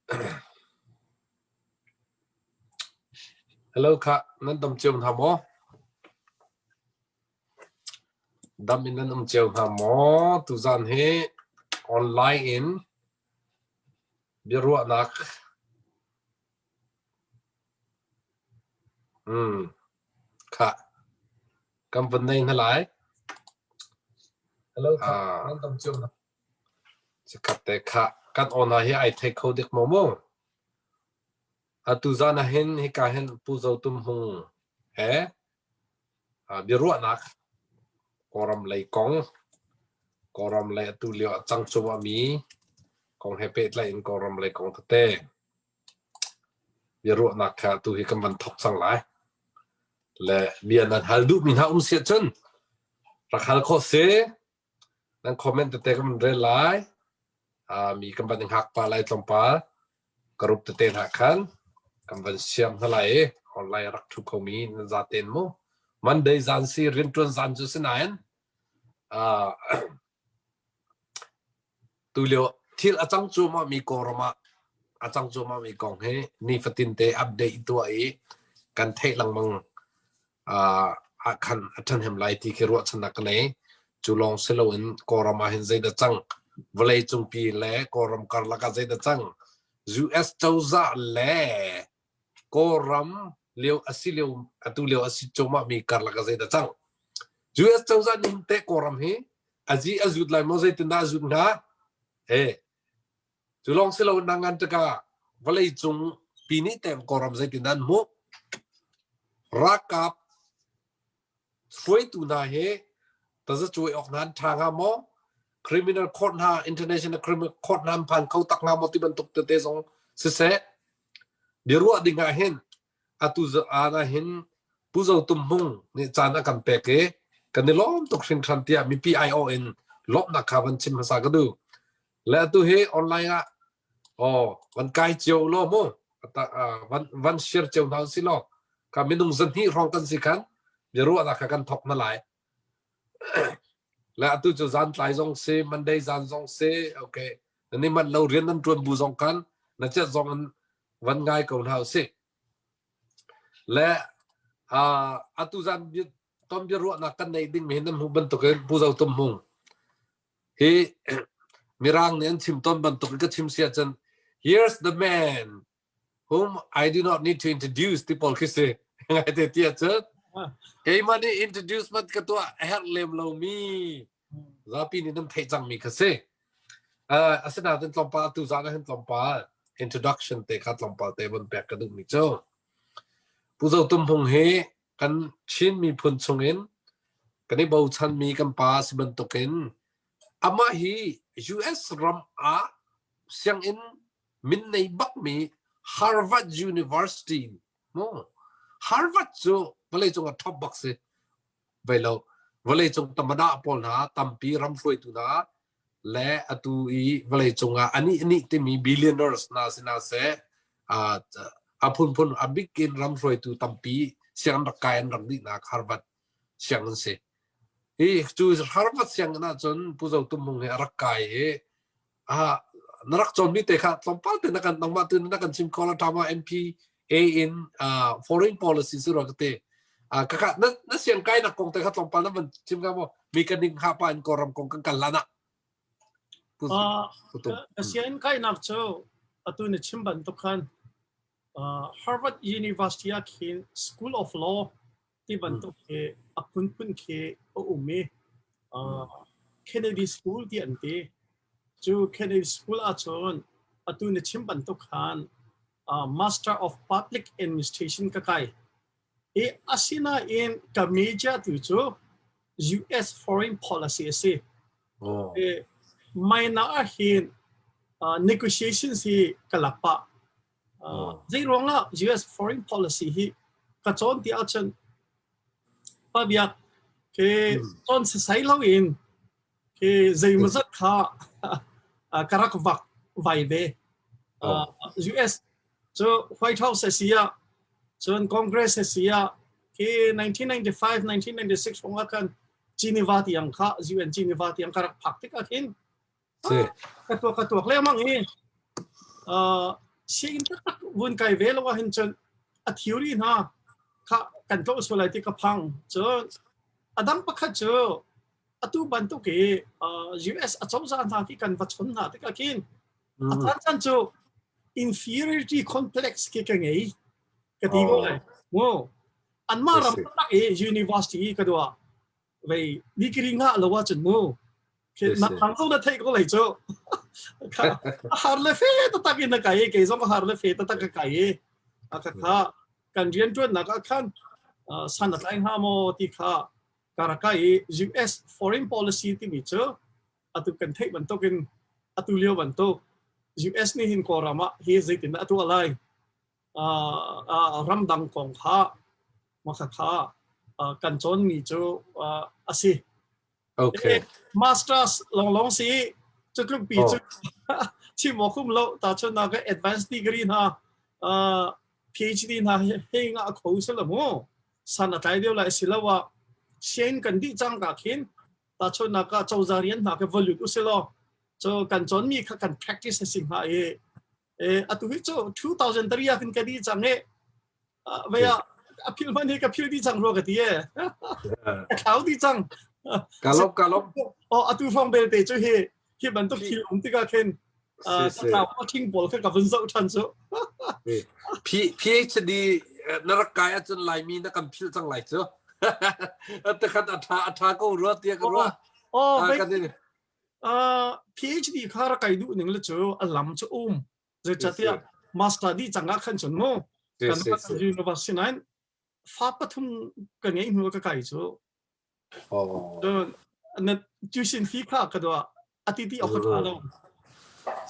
Hello khah, nan dam cio hna maw? Dam in nan um cio hna maw? Tuzaan hi online in biaruahnak khah kan vun nei hna lai. Hello khah, Ah, nan dam cio hna. Chikkhat te khah kan aw hna hi ai thei kho dik maw mu? Atu zan ah hin hika hin Pu Zo Tum Hmung he biaruahnak Kawlram lei kong, Kawlram lei atu lio ah cang cuahmahmi kong he pehtlaih in Kawlram lei kong tete biaruahnak kha atu hi kan van thok cang lai. Le bia nan hal duhmi hna um si ahcun rak hal khawh si. Nan comment tete kan van rel lai. Mi kan van i hngak pah lai tlawmpal. Group tete hna khan kan van siam hna lai i online a rak ṭhu khomi nan zaten mu. Monday zan si rianṭuan zan cu si nain tulio thil a cang cuahmahmi Kawlram ah a cang cuahmahmi kong hi nifatin te update tuah i kan theih lengmang ah khan a ṭhahnem lai ti khi ruahchannak ka nei. Cu lawng si loin Kawlram ah hin zeidah cang? Vawlei cungpi le Kawlram karlak ah zeidah cang? US cozah le Kawlram lio a si lio atu lio a si cuahmahmi karlak ah zeidah cang? US cozah nih hin teh Kawlram hi a zi a zut lai maw zeitindah a zut hnga? Eh, Cu lawng si loin nangan tikah vawleicung pi nih teh Kawlram zeitin an hmuh? Ralkap hruaitu hna hi tazacuai awk hna an ṭha hnga maw? Criminal court hna, international criminal court hna an phan kho tak hnga maw ti bantuk tete zong siseh, biaruah ding ah hin atu aan ah hin Pu Zo Tum Hmung nih caan a kan pek i kan i lawm tuk hringhran tiah mipi aiawh in lawmhnak kha van chim hmasa ka duh. Le atu hi online ah oh van kai cio law mu van van share cio hna usih law ka minung zahnih hrawng kan si khan biaruahnak kha kan thok na lai. Le atu cu zan tlai zong si Monday zan zong si okay nan i manh lo rian nan tuan bu zong khan na chet zong in van ngai ko hna usih. Le atu zan ton biaruahnak kan neih ding mi hi nan hmuh bantukin Pu Zo Tum Hmung hi Mirang nih an chim tawn bantuk in ka chim si ahcun here's the man whom I do not need to introduce ti pawl khi si ngai te ti ahcun keimah nih introduce mat ka tuah a herh lem lomi zapi nih nan theih cangmi kha si. Asinain tlawmpal atu zan ah hin tlawmpal introduction te kha tlawmpal te von pek ka duhmi cu Pu Zo Tum Hmung hi kan Chin miphun chungin kan i bochanmi kan pa si bantukin amah hi US ram ah sianginn min nei bakmi Harvard University mu Harvard cu vawleicung ah top bak si vai lo vawleicung tamada pawl hna tampi ram hruaitu hna le atu i vawleicung ah anih anih timi billionaires hna sina seh a phunphun a bik in ram hruaitu tampi sianginn rak kai an rak dihnak Harvard sianginn si. Hi cu Harvard sianginn ahcun Pu Zo Tum Hmung hi a rak kai i ah na rak cawnmi te kha tlawmpal te na kan nangmah tu na kan chim kho la ṭha ma MPA in foreign policy si rua ka ti. Ka ka na na siang kai nak kong te kha tlawmpal na van chim ka maw mi kan ning ha pa in Kawlram kong kan kal lan ah. Ka sianginn kainak cu atu na chim bantuk khan Harvard University ah khin School of Law ti bantuk khi a phunphun khi a um i Kennedy School ti an ti. Cu Kennedy School ahcun atu na chim bantuk khan Master of Public Administration ka kai. I asinain ka major tu cu US foreign policy a si. Oh. I minor ah hin negotiations hi ka lak pah. Oh. Zei ruangah US foreign policy hi ka cawn ti ahcun pa biak ke cawn sisai lo in ke zeimawzat kha ka rak vak vai ve. Oh. US cu White House a si ah cun Congress a si ah khi 1995 1996 hrawng ah khan Geneva tiang kha UN Geneva tiang ka rak phak tik ah khin Si. ka tuak ka tuak lengmang i. Sianginn taktak vun kai ve lo ahhin cun a theory hna kha kan tlawh sual lai ti ka phang. Cun a dang pakhat cu atu bantuk i US acozah hna khi kan va chon hna tikah khin a caan caan cu inferiority complex khi ka ngei ka ti ko lai. Mu anmah ram tak i university ka duah vei degree ngah lo ahcun mu na thang zong na theih ko lai cu a har le fe taktak in na kai i kei zong a har le fe taktak ka kai i a ka kha kan rian ṭuannak ah khan san a tlai hnga maw ti kha ka rak kai i US foreign policy timi cu atu kan theih bantukin atu lio bantuk US nih hin Kawlram ah hi zeitin dah a tuah lai ramdang kong kha maka kha kan cawnmi cu a si. Okay. Masters longlong si cu tluk pi cu chim awk um lo ta chun na ka advanced degree hna PhD hna hei nga kho se la mu san a tlai deuh lai siloah sian kan dih cang ka khin ta chun na ka cozah rian hna ka volut usilo so kan cawn mi kha kan practice sing ha i atu hi cu 2003 ah khin ka dih cang i vei ah a phil hman hi ka phil dih cang rua ka ti e ka thlau dih cang ka lom ka lom oh atu hrawng belte cu hi hi bantuk thil um tikah khin ka tlau a thing pawl kha ka vun zoh ṭhan cu PhD na rak kai ahcun Laimi na kan philh cang lai cu takhat a ṭha a ṭha ko rua tiah ka ruah oh PhD kha rak kai duh ning le cu a lam cu um zeicahtiah master dih cang ah khan cun mu kan university nain fa pathum ka ngei hnu ka kai cu na tuition fee kha ka dua ati ti ok tha lo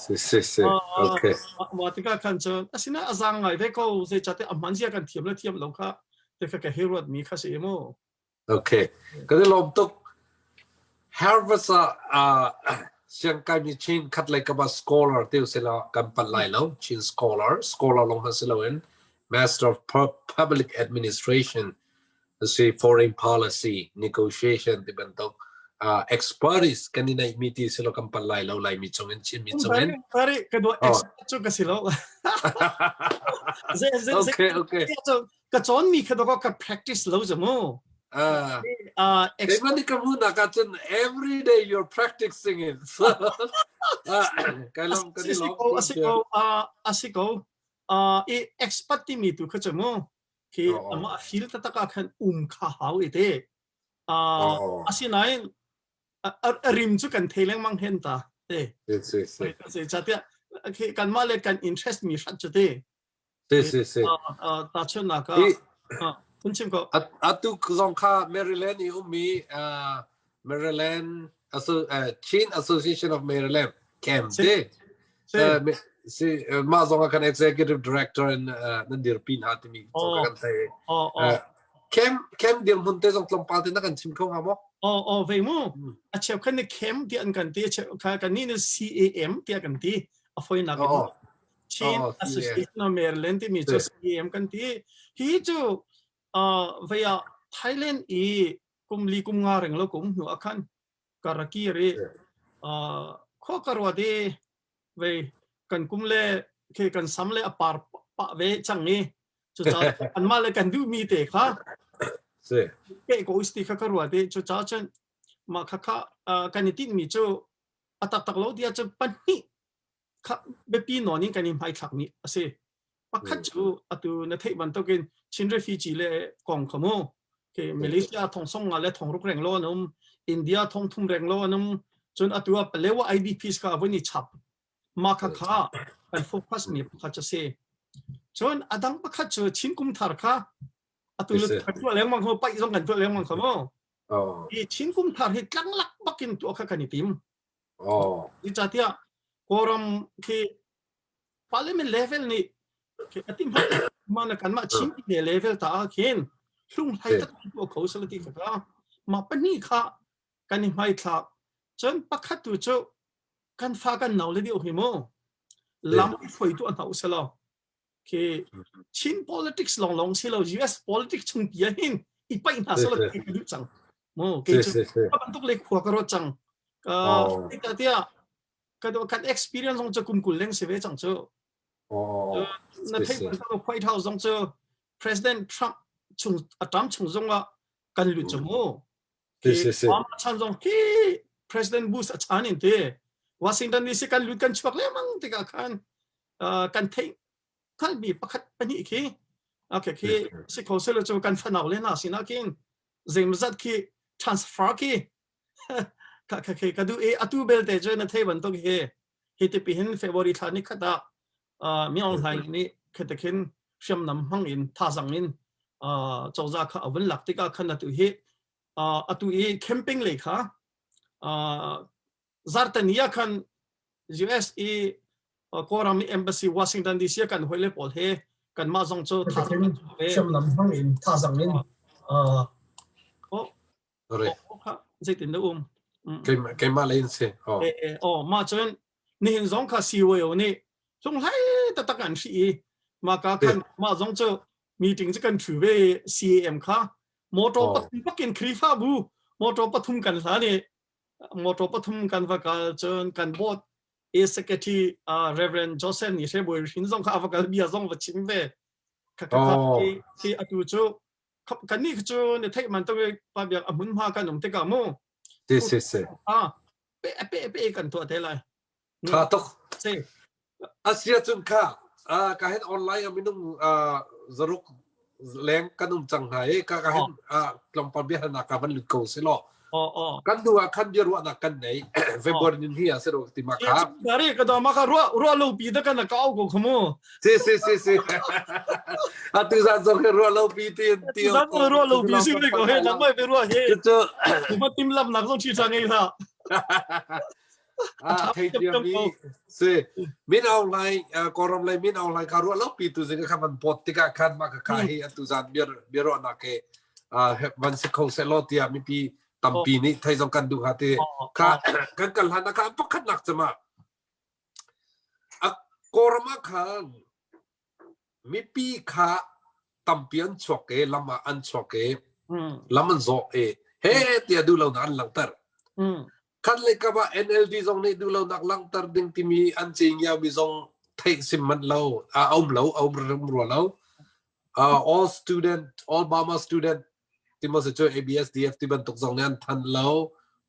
si si si okay ma tikah khan cun asina azang ngai ve ko zeicahtiah a hman zia kan thiam le thiam lo kha te kha ka he ruat mi kha si mu Okay. Kan i lawm tuk. Harvard ah siangkaimi Chin khat lei kam ah scholar ti usila kan pal lai lo. Chin scholar, scholar long han si loin Master of Public Administration si foreign policy negotiation ti bantuk uh, expertise kan i neih mi ti silo kan pal lai lo Laimi chungin Chin mi chungin. Sorry, ka dua expert cu ka si lo. Okay, okay. Ka cawn mi kha dawk ka practice lo za mu. Ah. Keimah nih ka hmuh nak ahcun every day you're practicing it. Kai lom kan i lom. A si ko, a si ko. I expert timi tu kha cu mu. Khi amah feel taktak ah khan um kha hau i te. Asinain a rim cu kan thei lengmang hen ta te. Si si. Zeicahtiah kanmah le kan interest mi hrat cu te. Si si si. Tahchunhnak ah hun chim ko. Atu zong kha Maryland i ummi Maryland Chin Association of Maryland camp te. Si mah zong ah kan executive director in nan dirpi hna timi zong kan thei. Camp camp dirhmun te zong tlawmpal te na kan chim kho hnga maw? Aw aw ve mu. A cheu khan ni camp ti an kan ti, a cheu kha kan ni CAM tiah kan ti. A foinak in. Chin Association of Maryland timi cu CAM kan ti. Hi cu vei ah Thailand i kum li kum nga reng lo kum hnu ah khan ka ra kir i khua ka ruat i vei kan kum le khi kan sam le a par pah ve cang i cucaah anmah le kan duhmi te kha ke ko ti kha ka ruat i cucaah cun mah kha kha kan i tinhmi cu a taktak lo tiah cun pahnih biapi nawn in kan i hmaithlakmi a si. Pakhat cu atu na theih bantukin Chin refugee le kong kha mu. Okay, Malaysia thong song nga le thong ruk reng lo an um, India thong thum reng lo an um, cun atu ah Palewa IDPs kha vun i chap. Mah kha kha kan focus mi pakhat a si. Cun adang pakhat cu Chin kum thar kha atu le kan tuah lengmang kho paih zong kan tuah lengmang kho mu. Hi Chin kum thar hi tlanglak bakin tuah kha kan i tim. Oh. Zeicahtiah Kawlram khi parliament level nih khi a tim mana kanmah Chin pine level ta ah khin hlunghlai tak tuah kho sala ti kha mah pahnih kha kan i hmaithlak cun pakhat tu cu kan fa kan nau le deuh hi mu lam i hruai tu hna uselaw khi Chin politics long long si lo US politics chung pi hin i paih hna sala ti ka duh cang mu kei cu ka bantuk le khua ka ruat cang ka tia ka do kan experience zong cu kum kul leng si ve cang cu. Oh, Na theih bantuk White House zong cu President Trump chung a term chung zong ah kan lut cu mu. Si si. Obama chan zong khi President Bush a chan in ti. Washington DC kan lut kan chuak lengmang tikah khan kan theih hngalhmi pakhat pahnih khi okay khi si kho selo cu kan fanau le hna sinah khin zeimazat khi transfer khi ka ka ka du e atu belte cu na thei bantuk hi hi ti pi hin February thla ni khat ah Mi Aung Hlaing nih khete khin hriamnam hmang in thazang in cozah kha a vun lak tikah khan atu hi atu i camping lei kha zartani ah khan US i Kawlram i embassy Washington DC ah kan hawile pawl he kanmah zong cu thazang hriamnam hmang in thazang in oh Sorry. Zeitin na um? Keimah lei in si. Oh. Oh, mah cun nihin zong kha CYO nih hlunghlai taktak an hri i mah ka khan mah zong cu meeting cu kan thu ve CAM kha motor pathum pakin Khrihfabu motor pathum kan hlan i motor pathum kan va kal cun kan board a secretary uh, Reverend Joseph ni hre boi hrin zong kha ava kal bia zong va chim ve kha kha khi atu cu kan nih cu na theih man to pa biak a hmun hma kan um tikah mu si si si ah pe pe pe kan tuah te lai tha tuk si asia cun kha ka hen online a minung zaruk leng kan um cang hna i ka ka hen tlawmpal bia halnak ka van lut ko si law kan hnu ah khan bia ruahnak kan nei February nin hi a si ro ti ma kha Dari ka do ma kha ruah ruah lo pi da kan ka au ko khamu si si si si atu zan zong he ruah lo pi ti ti zan ruah lo pi si ko he nang mai be ruah he cu ma tim lam nak zong chi cha ngei la Ah, thei thiam mi si min aung hlaing kawlram lei min aung hlaing ka ruah lo pi tu zing kha van pot tikah khan ma ka ka hi atu zan bir biaruahnak he van si kho seh law tiah mipi tampi nih thei zong kan duh ha ti kha kan kal hlan kha pakhat nak cama a kawlram ah khan mipi kha tampi an chuak i lam ah an chuak i lam an zawh i he tiah duh lonak an langhter. Khat lei kam ah NLD zong nih duh lonak langhter ding timi an cingia mi zong theih sim manh lo a um lo a um rum rua lo. Uh, all student all Burma student timo se cu ABSDF ti bantuk zong nih an than lo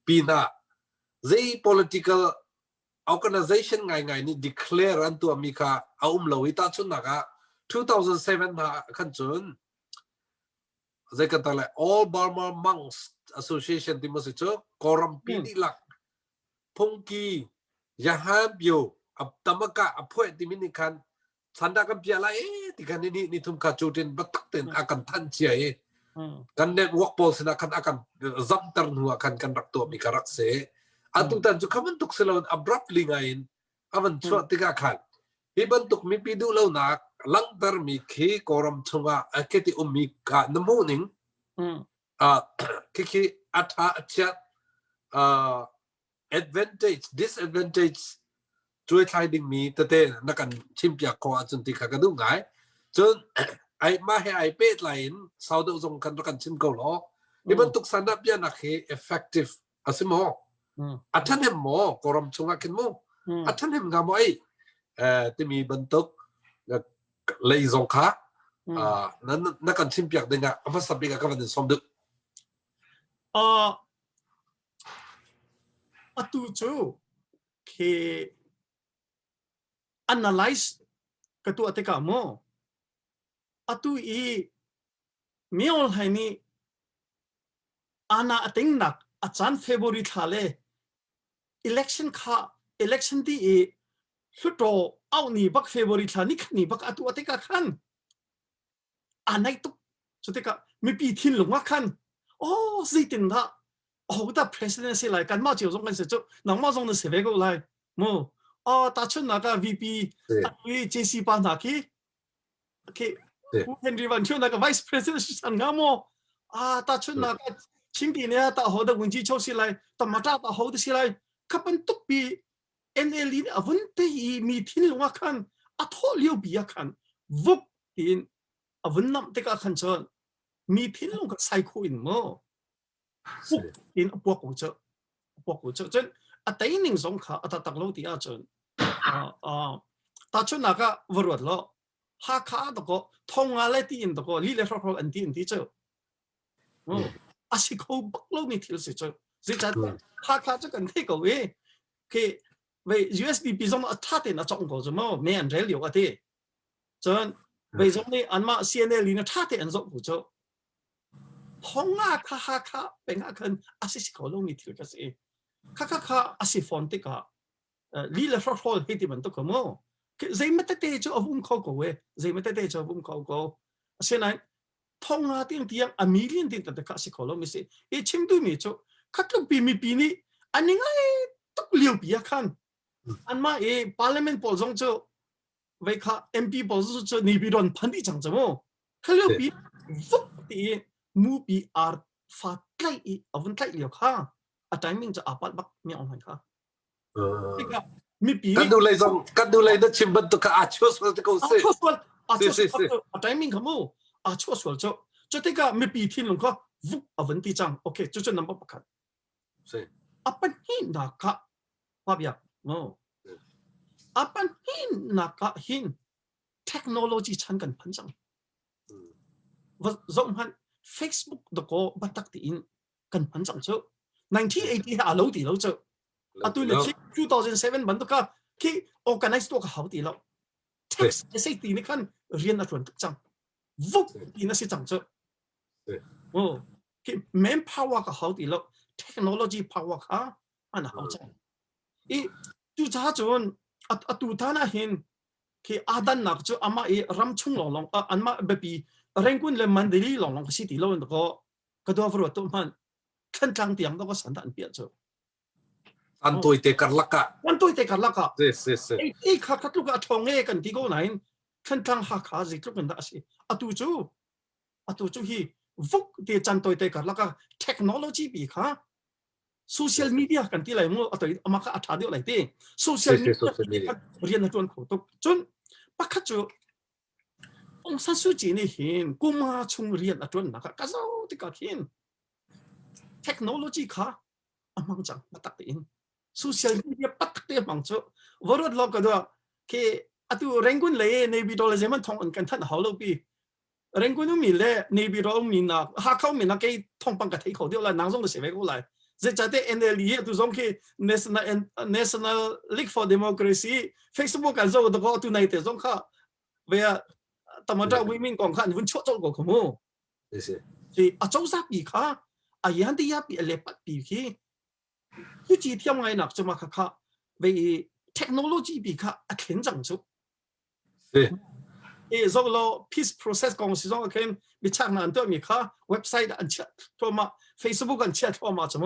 pinah zei political organization ngaingai nih declare an tuahmi kha a um lo i tahchunhnak ah 2007 hna khan cun zei kan tak lai All Burma Monks Association ti maw si cu Kawlrampi dihlak phungki Yahan Pyo tamaka a phuai timi nih khan sandah kan piah lai e ti khan ni ni thum kha cu tin batak ten a kan than cia i kan network pawl sinah khan a kan zamter hnu ah khan kan rak tuahmi kha rak si atu tan cu kha bantuk si loin abruptly ngai in a van chuah tikah khan hi bantuk mipi duh lonak langhtermi khi Kawlram chungah a khiti ummi kha na hmuh ning khi a tha a chiat advantage disadvantage cuaithlai dingmi tete na kan chimpiak khawh ahcun ti kha ka duh ngai. Cun ai mah he ai pehtlai in sau deuh zong kan rak kan chim ko law hi bantuk sandah piahnak hi effective a si maw? A ṭhahnem maw Kawlram chungah khin mu? A ṭhahnem hnga maw ei? Timi bantuk lei zong kha na na kan chimpiak dingah a hmasa bik ah ka van in sawm duh. Atu cu khi analyze ka tuah tikah maw atu i Myo Hlaing nih ana a tingnak a caan February thla le election kha election ti i Hluttaw auh ni bak February thla ni khat ni bak a tuah tikah khan aa naih tuk. Cu tikah mipi thinlung ah khan oh zeitindah ahodah president si lai kanmah cio zong kan si cu nangmah zong na si ve ko lai mu oh tahchunhnak ah VP atu i JC pa hna khi okay Pu Henry Van Thio nak vice president si chan nga maw ah tahchunhnak ah Chinti ne ta ho da wunji cho si lai tamata ta ho da si lai kha bantuk pi NLD nih a vun te i mi thinlung ah khan a thawh lio bi ah khan vup tiin a vun namh tikah khan cun mi thinlung kha sai kho in maw puk in a puak ko cu a puak ko cu cun a tei ning zong kha a taktak lo ti ahcun. Tahchunhnak ah va ruat law Hakha dakaw thonga le ti in dakaw li le hrokhrawl an ti in ti cu. A si kho bak lomi thil si cu. Zeicahtiah Hakha cu kan thei ko i khi vei USDP zong a tha tein a cong ko cu mu me an rel lio a ti. Cun vei zong nih anmah CNL in a tha te an zoh ko cu. Thonga kha Hakha peng ah khan a si si kho lomi thil ka si. Kha kha kha a si fawn tikah li le hrokhrawl hei ti bantuk kha mu zeima tete cu a um kho ko e zeima tete cu a um kho ko asinain thonga tiang tiang a million tiang tete kha a si kho lo mi si i chim duhmi cu khatluk pi mipi nih an i ngai tuk lio pi ah khan anmah i parliament pawl zong cu vei kha MP pawl zong cu ni ron phan dih cang cu mu kha lio pi vuk ti i mupi ar fa tlaih i a vun tlaih lio kha a timing cu aa palh bak mi online kha Tikah mipi kan duh lei zong kan duh lei na chim bantuk kha aa chuah sual te ko si. Aa chuah sual aa chuah sual a timing kha mu aa chuah sual cu cu tikah mipi thinlung kha vuk a van ti cang okay cu cu number pakhat si a pahnihnak kha pa biak no a pahnihnak ah hin technology chan kan phan cang va zoh hmanh Facebook dakaw batak tiin kan hman cang cu 1980 he aa lo ti lo cu atu le 2007 bantuk kha khi organize to ka hau ti lo text message ti ni khan rian a tuan tuk cang vuk ti na si cang cu oh khi man power ka hau ti lo technology power kha an hau cang i cu cha cun atu tan ah hin khi adan nak cu ama i ram chung long long anmah biapi Rangoon le Mandalay long long ka si ti lo in ko ka dua va ruat tu hmanh Thlantlang tiang dawh san dah an piah cu. An tawite karlak ah. An tawite karlak ah. Si si si. Ei kha kha tluk a ṭhawng e kan ti ko nain Thlantlang Hakha zeitluk in dah a si. Atu cu atu cu hi vuk ti chan tawite karlak ah technology pi kha social media kan ti lai mu atoi ama kha a ṭha deuh lai ti social media rian a ṭuan kho tuk cun pakhat cu Aung San Suu Kyi nih hin kum nga chung rian a ṭuannak ah ka zoh tikah khin technology kha a hmang cang biatak tein social media patak te hmang cu va ruat law ka dua khi atu Rangoon lei Navy le zeman thong an kan thanh hau lo pi Rangoon ummi le Navy ummi nak Hakha ummi nak kei thongpang ka thei kho deuh lai nang zong na si ve ko lai zeicahtiah NLD atu zong khi National National League for Democracy Facebook an zo to ko atu nai te zong kha ve tamata women kong kha an vun chuah colh ko kha mu si a cozah pi kha a yan te ya pi a le pat pi khi cu chi thiam ngai nak chuma kha kha ve technology pi kha a thlen cang chu si e zo lo peace process kong si zong khin bichak na an tuah mi kha website an chiah thluahmah Facebook an chiah thluahmah chu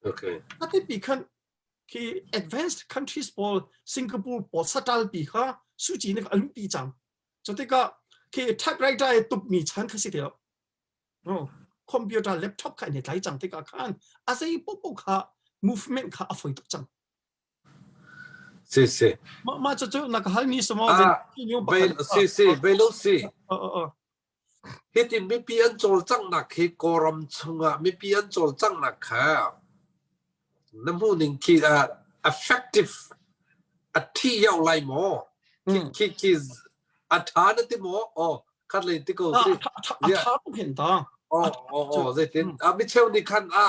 okay ati pi khan khi advanced countries pawl Singapore pawl satal pi kha suci nih a luhpi cang cu tikah khi typewriter i tuk mi chan kha si ti lo no computer laptop kha an i tlai cang tikah khan a zei popo kha movement kha a foi tuk cang si si mah mah cu cu na ka hal mi samo si si velo si Hiti mipi an cawlcanghnak hi Kawlram chungah mipi an cawlcanghnak kha na hmuhning khi effective a thi yau lai maw? Khi khi a ṭha na ti maw? Aw, khat lei ti ko si. A ṭha tuk hin ta. Aw, aw, aw, zeitin? A micheu nih khan a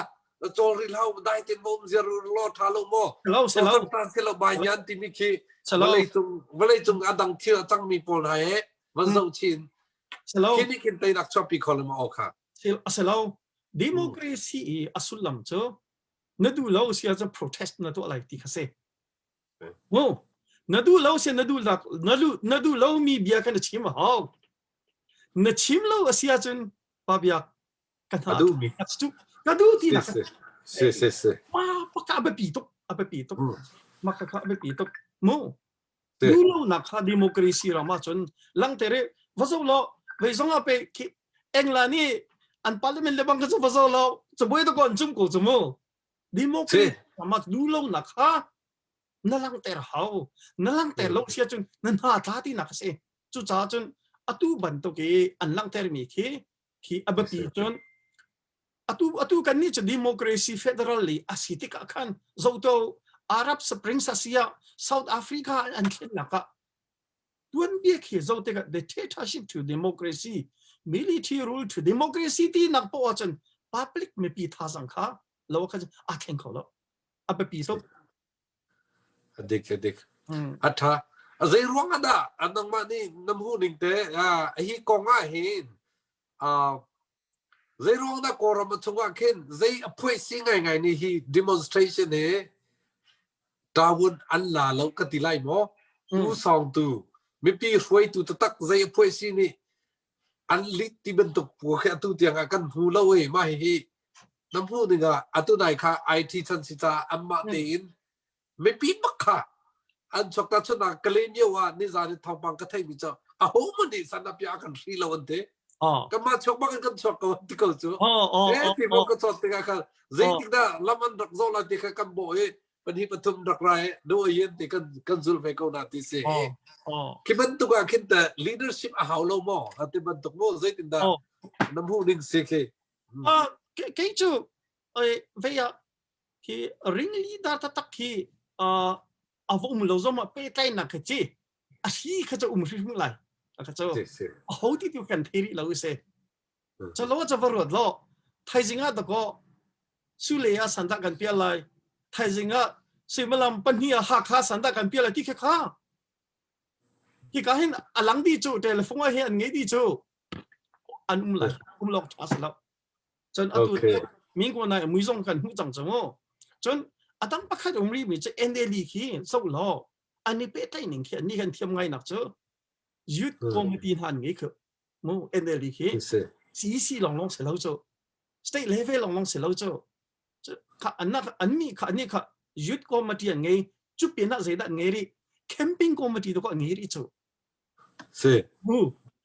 cawl rih hlah dai tin maw um ziar law ṭha lo maw? Lo, si lo. Si lo, bai nyan timi khi vawlei cung vawlei cung a dang thil a cangmi pawl hna he van zoh chin Selo. Khi nih khin teinak chuahpi kho le maw kha? A si lo. Democracy i a sullam cu na duh lo si ahcun protest na tuah lai ti kha si. Mu na duh lo si na duh na duh na duh lo mi bia kha na chim a hau. Na chim lo a si ahcun pa biak ka hna duh mi ka duh ti nak si si si pa paka a biapi tuk a biapi tuk ma kha kha a biapi tuk mu Duhlonak kha democracy ram ahcun langhter i va zoh law vei zong ah pe khi England i an parliament le bang kha cu va zoh law cabuai to kon cum ko cu mu. Democracy ram ah duhlonak kha na langhter hau. Na langhter lo si ahcun na hna tla tinak a si. Cucaah cun atu bantuk i an langhtermi khi khi a biapi cun atu atu kan nih cu democracy federal li a si tikah khan zoto Arab Spring a si ah South Africa an thlennak ah. Tuanbia khi zo tikah dictatorship to democracy, military rule to democracy ti nak poah ahcun public mipi thazang kha lo kha a thleng kho lo. A biapi tuk. A dik a dik. A tha. A zei ruang ah dah nangmah nih na hmuh ning te hi kong ah hin zei ruang dah Kawlram chungah khin zei a phuaisi ngaingai ni hi demonstration hi tawun an la lo ka ti lai maw? U sawng tu mipi hruaitu taktak zei a phuaisi nih an lit ti bantuk pu khi atu tiang ah kan hmu lo e mah hihi na hmuh ning ah atu nai kha IT chan si ca anmah tein mipi bak kha an chuak ta chun ah Kalaymyo ah nizan in thawngpang ka theimi cu aho hmanh nih san apia kan hri lo an ti kanmah chuak bak in kan chuak ko ti ko cu eh ti mo ka chuak tikah khan zeitik dah lam an rak zawh lai ti kha kan bawh i pahnih pathum rak rai nu yin ti kan kan zul ve ko na ti si khi bantuk ah khin ta leadership a hau lo maw ti bantuk mo zeitin dah na hmuh ning si khi kei cu vei ah khi ring leader taktak khi a va um lo zong ah pehtlaihnak kha ci a hri kha cu um hrimhrim lai kha cu a ho ti tu kan thei rih lo se chalo cha va ruat lo thaizing ah dako sule ah sanda kan pial lai thaizing ah suimalam pahnih ah Hakha sanda kan pial lai ti kha kha hi ka hin alang di cu telephone ah hi an ngei di cu an um lai um lok tha se lo cun atu min ko nai mui zong kan hmuh cang cu mu cun adang pakhat um ri mi cu NLD khi so law an i pehtlaih ning khi an ni kan thiam ngai nak cu youth committee hna an ngei khu mu NLD khi CEC long long se lo cu state level long long se lo cu kha an an ni kha an ni kha youth committee an ngei cu pin ah zeidah an ngei ri camping committee to ko an ngei ri cu si mu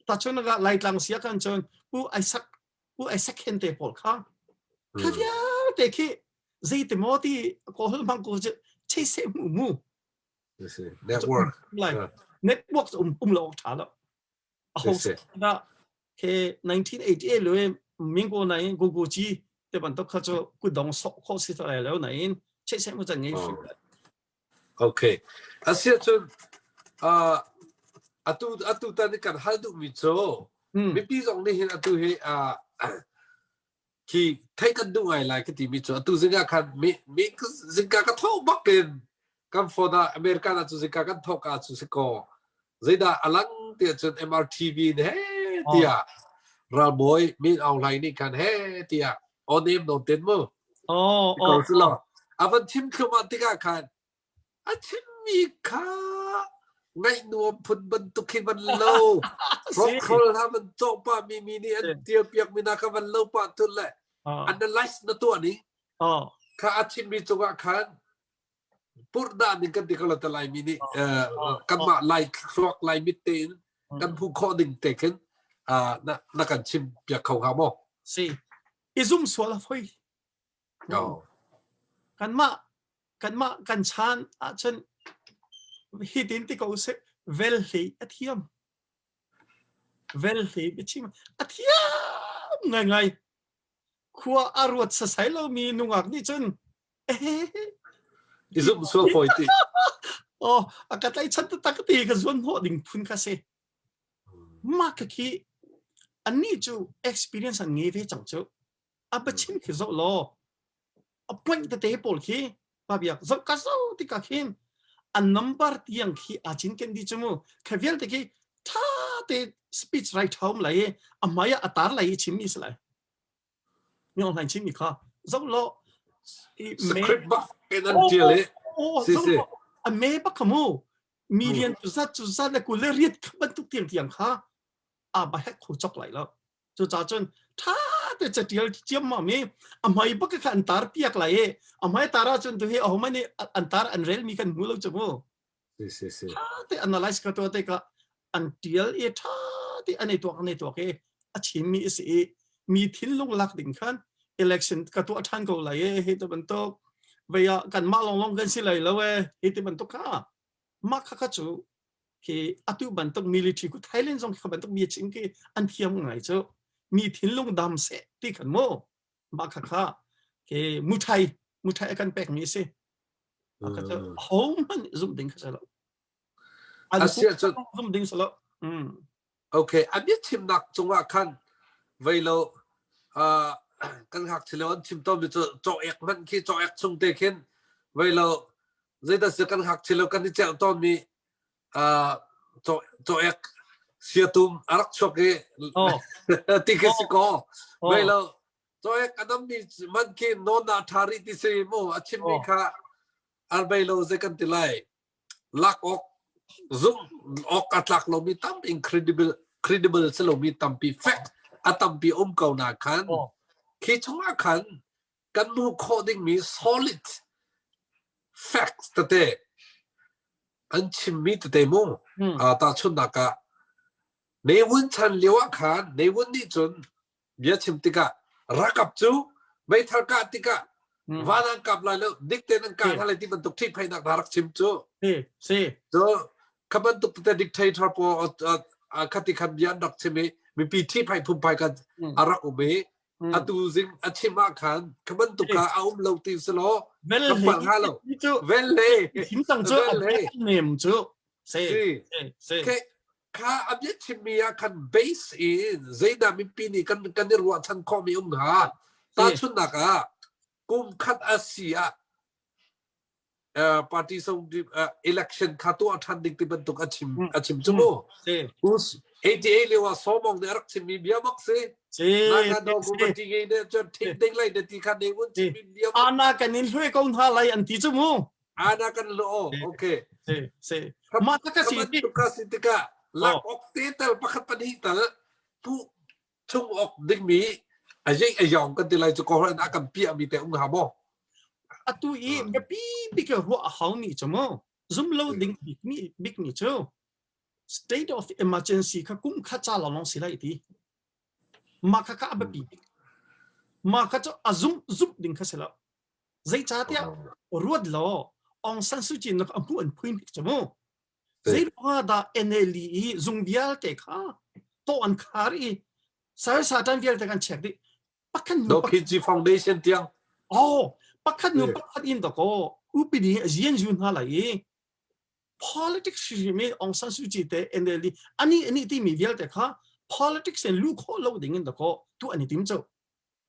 ta chun ga laitlang sia kan chun pu Isaac pu Isaac hen te pawl kha kha vialte khi zeiti maw ti ko hol mang ko chei se mu mu network lai network um um lo tha lo a ho da ke 1988 lo ming ko nai go go chi te ban tok kha chu ku dong sok kho si ta lo na in chei se mu chan ngei Okay. Asia cun uh, atu atu tan kan hal duh mi cu mipi zong nih hin atu hi uh, khi thei kan duh ngai lai ka ti mi cu atu zingah khan mi mi zingka ka tho bak in kan phone ah America na cu zingka kan tho ka cu si ko zeidah alang tiah cun MRTV in he tiah ralbawi Min Aung Hlaing nih khan he tiah onem non ten mu Oh, oh, oh. A van chim thluahmah tikah khan a chimmi kha ngaih nuam phun bantuk khi van lo. Rockroll hna van cawh pah mi mi nih an tial piak mi na kha van lo pah tun le analyze na tuah ni. Kha a chimmi cungah khan purhdah ning kan ti ko lo te Laimi nih kanmah Lai thluak Lai mit tein kan hmuh khawh ding te khin na na kan chim piak kho hnga maw? Si. I zum sual a foi. No. Kanmah kanmah kan chan ahcun hitin ti ko usih vel hlei a thiam. Vel hlei biachim a thiam ngaingai. Khua a ruat sasai lomi nungak nih cun I zumh sual fawi ti. Oh, a ka tlaichan taktak ti ka zuan hnawh ding phun kha si. Mah ka khi annih cu experience an ngei ve cang cu. A biachim khi zoh law a point tete pawl khi pa biak zoh ka zoh tikah khin an number tiang khi aa cinken dih cu mu. Kha vialte khi tha te speech write hom lai i a hmai ah a tar lai i chimmi si lai. Mi online chimmi kha zoh law script bak in an tial i si si a me bak kha mu million cu zat cu zat le kul le riat kha bantuk tiang tiang kha a ba hek kho chok lai lo cu ca cun tha te catial ciam ma mi a hmai bak kha an tar piak lai i a hmai tar ah cun tu hi a nih an tar an rel mi kan hmu lo chu mu Si si si. Tha te analyze ka tuah tikah an tial i tha te an i tuak an i tuak i a chimmi a si i mi thinlung lak ding khan election ka tuah than ko lai e hi ti bantuk vei ah kan mah longlong kan si lai lo e hi ti bantuk kha mah kha kha cu khi atu bantuk military ku Thailand zong kha bantuk bia chim khi an thiam ngai cu mi thinlung dam seh ti khan mu mah kha kha ke muthai muthai a kan pek mi si Ho hmanh zumh ding kha si lo. An Asiah cun zum ding salo. Mm. Okay, a bia chimnak cungah khan vei lo uh, kan ngakchia lio an chim tawnmi cu cawek hmanh khi cawek chung te khin vei lo zeidah si kan ngakchia lio kan i celh tawnmi uh, cawek siatum a rak chuak i Oh. ti khi si ko Oh. vei lo cawek a dammi man khi nawn ah ṭha rih ti si mu a chimmi Oh. kha arbei lo zei kan ti lai lak awk zumh awk a tlak lomi tam incredible credible si lomi tampi fact a tampi um ko na khan khi chungah khan kan hmuh khawh dingmi solid facts tete an chimmi tete mu tahchunhnak ah Ne Win chan lio ah khan Ne Win nih cun bia chim tikah ralkap cu meithal kah tikah van an kap lai lo dik tein an kah hna lai ti bantuk ṭhihphaihnak hna rak chim cu si si cu kha bantuk tete dictator pawl khati khan bia an rak chim i mipi ṭhihphaih phunphai khan a rak um i atu zing a chim ah khan kha bantuk kha a um lo ti si law vel ka palh hnga lo vel le chim cang cu vel le nem cu si si si kha a bia chimmi ah khan base in zeidah mipi nih kan kan i ruahchan khawhmi um hnga tahchunhnak ah kum khat a si ah party song election kha tuah ṭhan ding ti bantuk a chim a chim cu mu 88 lio ah Sawmong nih a rak chimmi bia bak si Naga do ku party nge ne cun thing ding lai ne ti kha ne un chimmi bia ana kan in hlue ko hna lai an ti cu mu Ana kan lo okay. Si si. Mah ka si ti ka si tikah lak ok te tal pakhat pahnih tal pu chung ok dingmi a yei a yong kan ti lai cu ko a kan piah mi te um ha mo. Atu i biapi bik ruah a hau mi cu mu zum lo ding bik mi bik mi cu state of emergency kha kum kha cha long si lai ti. Ma kha kha a biapi bik. Ma kha cu a zum zum ding kha si lo. Zeicahtiah ruat law Aung San Suu Kyi nak a hmuh an phui hnik cu mu. Zeiruangah dah NLD i zung vialte kha tawh an khar i sal satan vialte kan check dih. Pakhat hnu No KG Foundation tiang. Oh, pakhat hnu pakhat in dakaw UPD zian zu hna lai i politics hrim i Aung San Suu Kyi te NLD ani ani timi vialte kha politics in lu khawh lo ding in dakaw tu an i tim cu.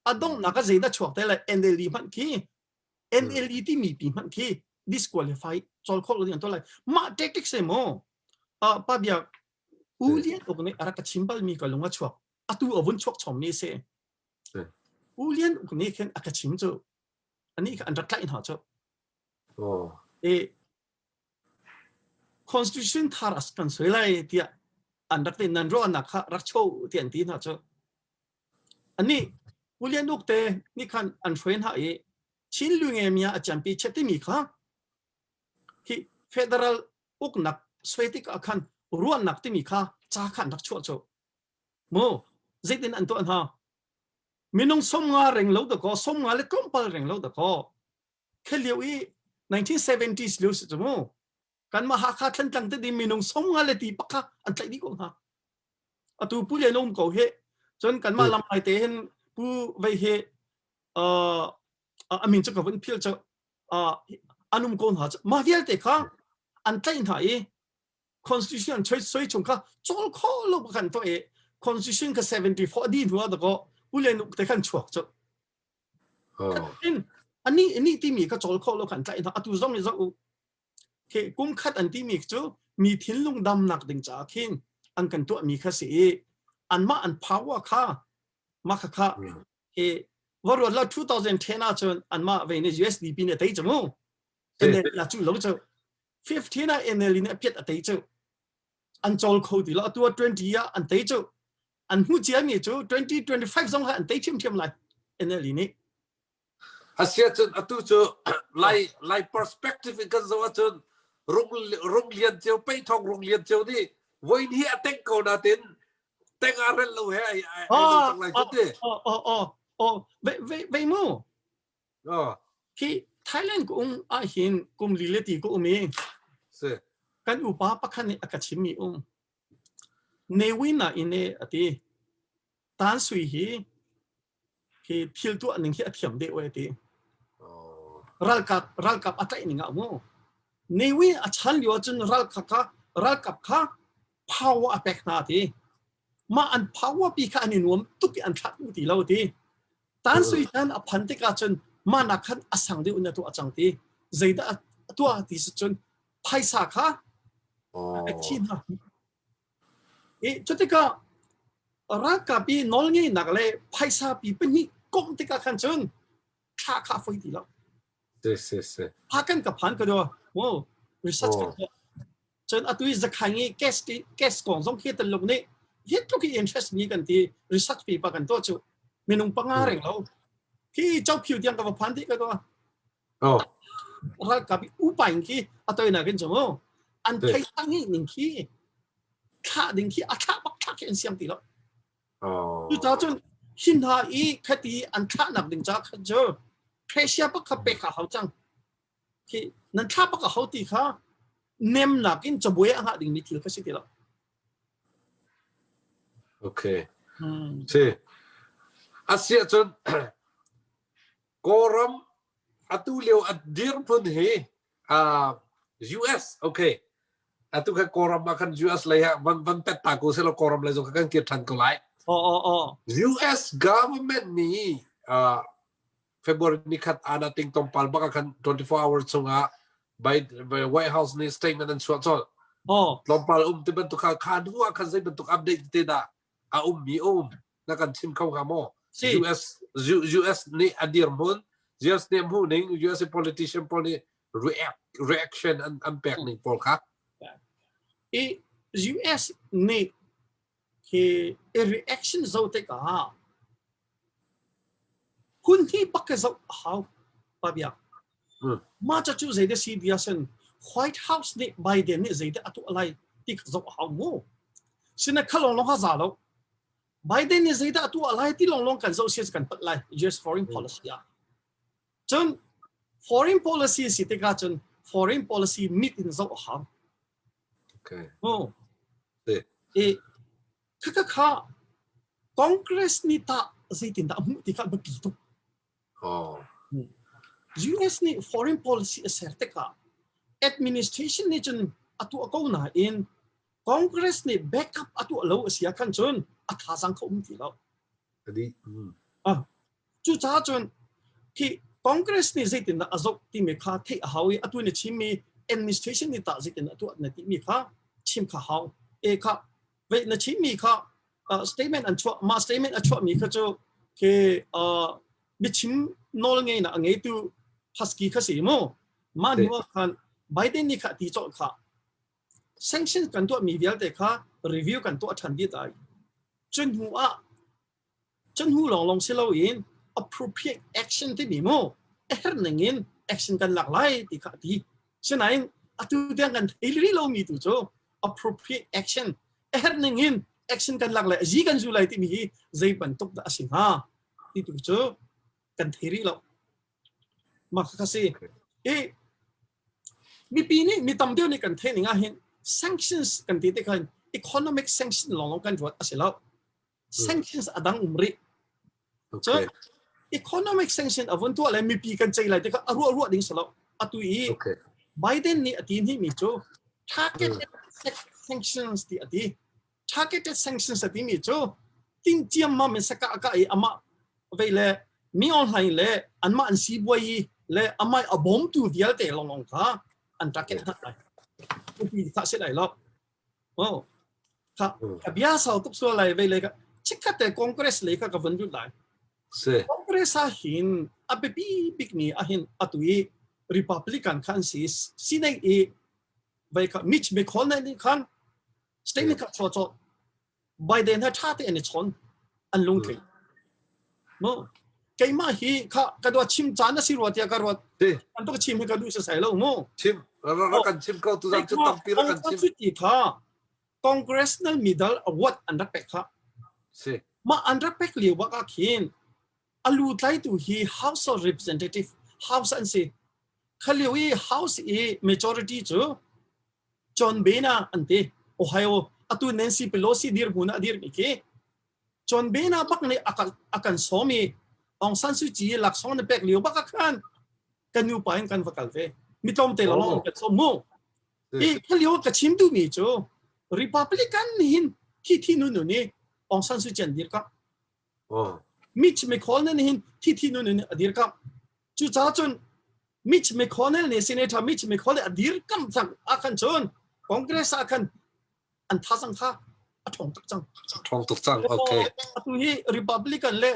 A donghnak ah zeidah chuak te lai NLD hmanh khi NLD timi pi hmanh khi disqualify cawl khawh lo ding an tuah lai. Mah tactics e mu pa biak U Lian Uk nih a rak ka chim balmi ka lung a chuak. Atu a vun chuak chommi a si. U Lian Uk nih khin a ka chim cu anih kha an rak tlaih hna cu. E constitution thar as kan soi lai tiah an rak ti nan ruahnak kha rak cho ti an ti hna cu. Anih U Lian Uk te nih khan an hruai hna i Chin Lungemia a campi chet timi kha hi federal uknak soi tikah khan ruahnak timi kha ca kha an rak chuah cu. Mu zeitin an tuah hna? Minung 50 reng lo dakaw 50 le tlawmpal reng lo dakaw khe lio i 1970s lio si cu mu kanmah Hakha Thlantlang te ding minung 50 le ti pakha an tlaih dih ko hna. Atu Pu Lian um ko hi cun kanmah lam lai te hin Pu Vei hi uh, a min cu ka vun phil cu uh, an um ko hna mah vialte kha an tlaih hna i constitution an choi soi chung kha cawl kho lo kan to i constitution ka 74 di hnu ah dako Pu Lian te khan chuak cu in ani ani timi kha cawl kho lo kan tlaih hna atu zong i zoh Khi kum khat an timi cu mi thinlung damnak ding caah khin an kan tuahmi kha si i anmah an power kha mah kha kha hi va ruat lo 2010 ahcun anmah ve nih USDP nih a tei cu mu NLD la cu lo cu 15 ah NLD nih a piat a tei cu an cawl kho ti lo atu ah 20 ah an tei cu an hmu ciami cu 2025 zong kha an tei ṭhiamṭhiam lai NLD nih Asiahcun atu cu Lai Lai perspective in kan zoh ahcun rung rung lian ceu pei thawng rung lian ceu nih voin hi a teng ko natin teng a rel lo he ai ai ai lo cang lai cu ti. Oh oh oh oh ve ve ve mu. Oh. Hi Thailand ko um ah hin kum li le ti ko um i. Si. Kan upa pakhat nih a ka chimmi um. Ne win na in e ati. Tan sui hi hi thil tuah ning hi a thiam deuh e ti. Ralkap ralkap a tlaih ning ah mu. Ne Win a chan lio ahcun ralkap kha Ralkap kha power a pek hna ti. Mah an power pi kha an i nuam tuk i an thlah duh ti lo ti. Tan Sui Tan a phan tikah cun mah nak khan a sang deuh in a tuah cang ti. Zeidah a tuah ti si cun phaisa kha a pek chih hna. I cutikah ralkap i nawlngeihnak le phaisa pi pahnih komh tikah khan cun thla kha a foi ti lo. Si si si. Phakan ka phan ka do. Wow, research ka tuah. Cun atu i zakhaing i case case kong zong khi taluk nih hi tluk i interest mi kan ti research paper kan tuah cu minung panga reng lo. Khi chau phiu tiang ka va phan ti ka do. Oh. Ralkap i upaing khi atoi na kin chu an thei tangi ning khi thlah ding khi a thlah bak thlah khi an siang ti lo. Cucaah cun hi hna i khati an thlahnak ding ca khan cu pressure bak kha pek a hau cang. Khi nan thlah bak a hau ti kha nemnak in cabuai a ngah dingmi thil kha si ti lo. Okay. Si. Asiah cun Kawlram atu lio a dirhmun hi uh, US okay atu kha Kawlram ah khan US lei ah van van pet ta ko selaw Kawlram lei zong kha kan kir than ko lai. Oh oh oh. US government nih uh, February ni khat ana ting tongpal bak khan 24 hours chungah by, by White House nih statement an chuah col. Oh. Tlawmpal um ti bantuk kha khan hu ah khan zei bantuk update te dah a um mi um na kan chim kho hnga maw? Si. US US nih a dirhmun US nih hmuh ning US politician pawl nih react reaction an an pek ning pawl kha I US nih hi i reaction zo tikah hun hi bak ka zoh a hau pa biak mah ca cu zeidah si bia sin White House nih Biden nih zeidah a tuah lai ti kha zoh a hau mu sina kha long long ha za lo Biden nih zeidah a tuah lai ti long long kan zoh sia kan pat lai US foreign policy ah cun foreign policy si tikah cun foreign policy mit in zoh a hau okay oh e Khakha kha Congress nih tah zeitindah a hmuh ti kha a biapi tuk. Oh. US nih foreign policy a ser tikah administration nih cun a tuah ko nain Congress nih backup a tuah lo a si ah khan cun a thazaang kha um ti lo. Adi. Ah, cucaah cun khi Congress nih zeitindah a zoh timi kha theih a hau i atu na chimmi administration nih tah zeitin a tuah na timi kha chim kha hau. E kha vei na chimmi kha uh, statement an chuah mah statement a chuahmi kha cu khi uh, biachim nawl ngei na a ngeitu husky kha si mu mah hnu ah khan Biden nih kha ti cawh kha sanction kan tuahmi vialte kha review kan tuah ṭhan dih lai cun hnu ah Cun hnu lawnglawng si loin appropriate action timi mu a herh ning in action kan lak lai ti kha a ti. Sinain atu tiang kan thei rih lomi tu cu appropriate action a herh ning in action kan lak lai azi kan zu lai timi hi zei bantuk dah a si hnga ti tu cu kan thei rih lo. Mah kha si. I mipi nih mi tam deuh nih kan theih ning ah hin sanctions kan ti te khan economic sanction lawng kan ruat a si lo. Sanctions a dang um rih. Cun economic sanction a vun tuah le mipi kan ceih lai ti kha a ruah ruah ding si lo. Atu i Biden nih a ti hni mi cu targeted sanctions ti a ti. Targeted sanctions a timi cu tin ciammam in saka ka i amah vei le mi online le anmah an sibuai i le amah a bawmtu vialte longlong kha an target hna lai. Mipi kha si lai lo. Oh. Kha ka bia sau tuk sual lai vei le ka chikkhat te Congress lei kha ka vun lut lai. Si. Congress ah hin a biapi bik mi ah hin atu i Republican khan si Senate i vei kha Mitch McConnell nih khan statement kha chuah cawh Biden he ṭha tein i chawn an lungtling. No keimah hi kha ka dua chim caan a si rua tiah ka ruat. An tuk chim hi ka duh sasai lo mu. Chim rak kan chim ko tu zan cu tampi rak kan chim. Ti kha Congressional Medal Award an rak pek kha. Si. Mah an rak pek lio bak ah khin alu tlaitu hi House of Representative House an si. Kha lio i House i majority cu John Boehner an ti. Ohio atu Nancy Pelosi dirhmun ah a dirmi khi John Boehner bak nih a kan sawm i Aung San Suu Kyi laksawng na pek lio bak ah khan kan nupa in kan va kal ve. Mi tlawmte lawng kan sawm mu. I khalio ka chim duhmi cu Republican nih hin thi thi nu nu nih Aung San Suu Kyi an dirkamh. Mitch McConnell nih hin thi thi nu nu nih a dirkamh. Cucaah cun Mitch McConnell nih Senator Mitch McConnell a dirkamh cang ah khan cun Congress ah khan an thazang kha a ṭhawng tuk cang. Ṭhawng tuk cang. Okay. Atu hi Republican le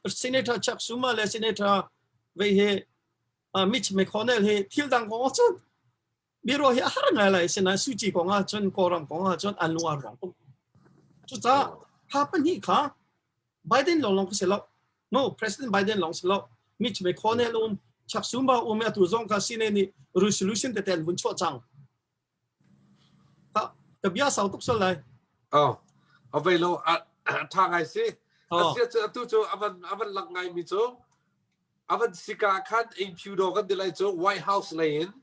Senator Chuck Schumer le Senator vei hi Mitch McConnell hi thil dang kong cun biro hi a har ngai lai sinain Suu Kyi kong ah cun Kawlram kong ah cun an lung a ruang tuk. Cucaah kha pahnih kha Biden lawng lawng si lo. No, President Biden lawng si lo. Mitch McConnell um, Chuck Schumer um atu zong kha Senate nih resolution tete an vun chuah cang. Ka bia sau tuk sal lai. Oh, a vei lo a tha ngai si. Asia cu atu cu avan avan lang ngai mi cu avan sika khan Ing do kan ti lai cu White House lei in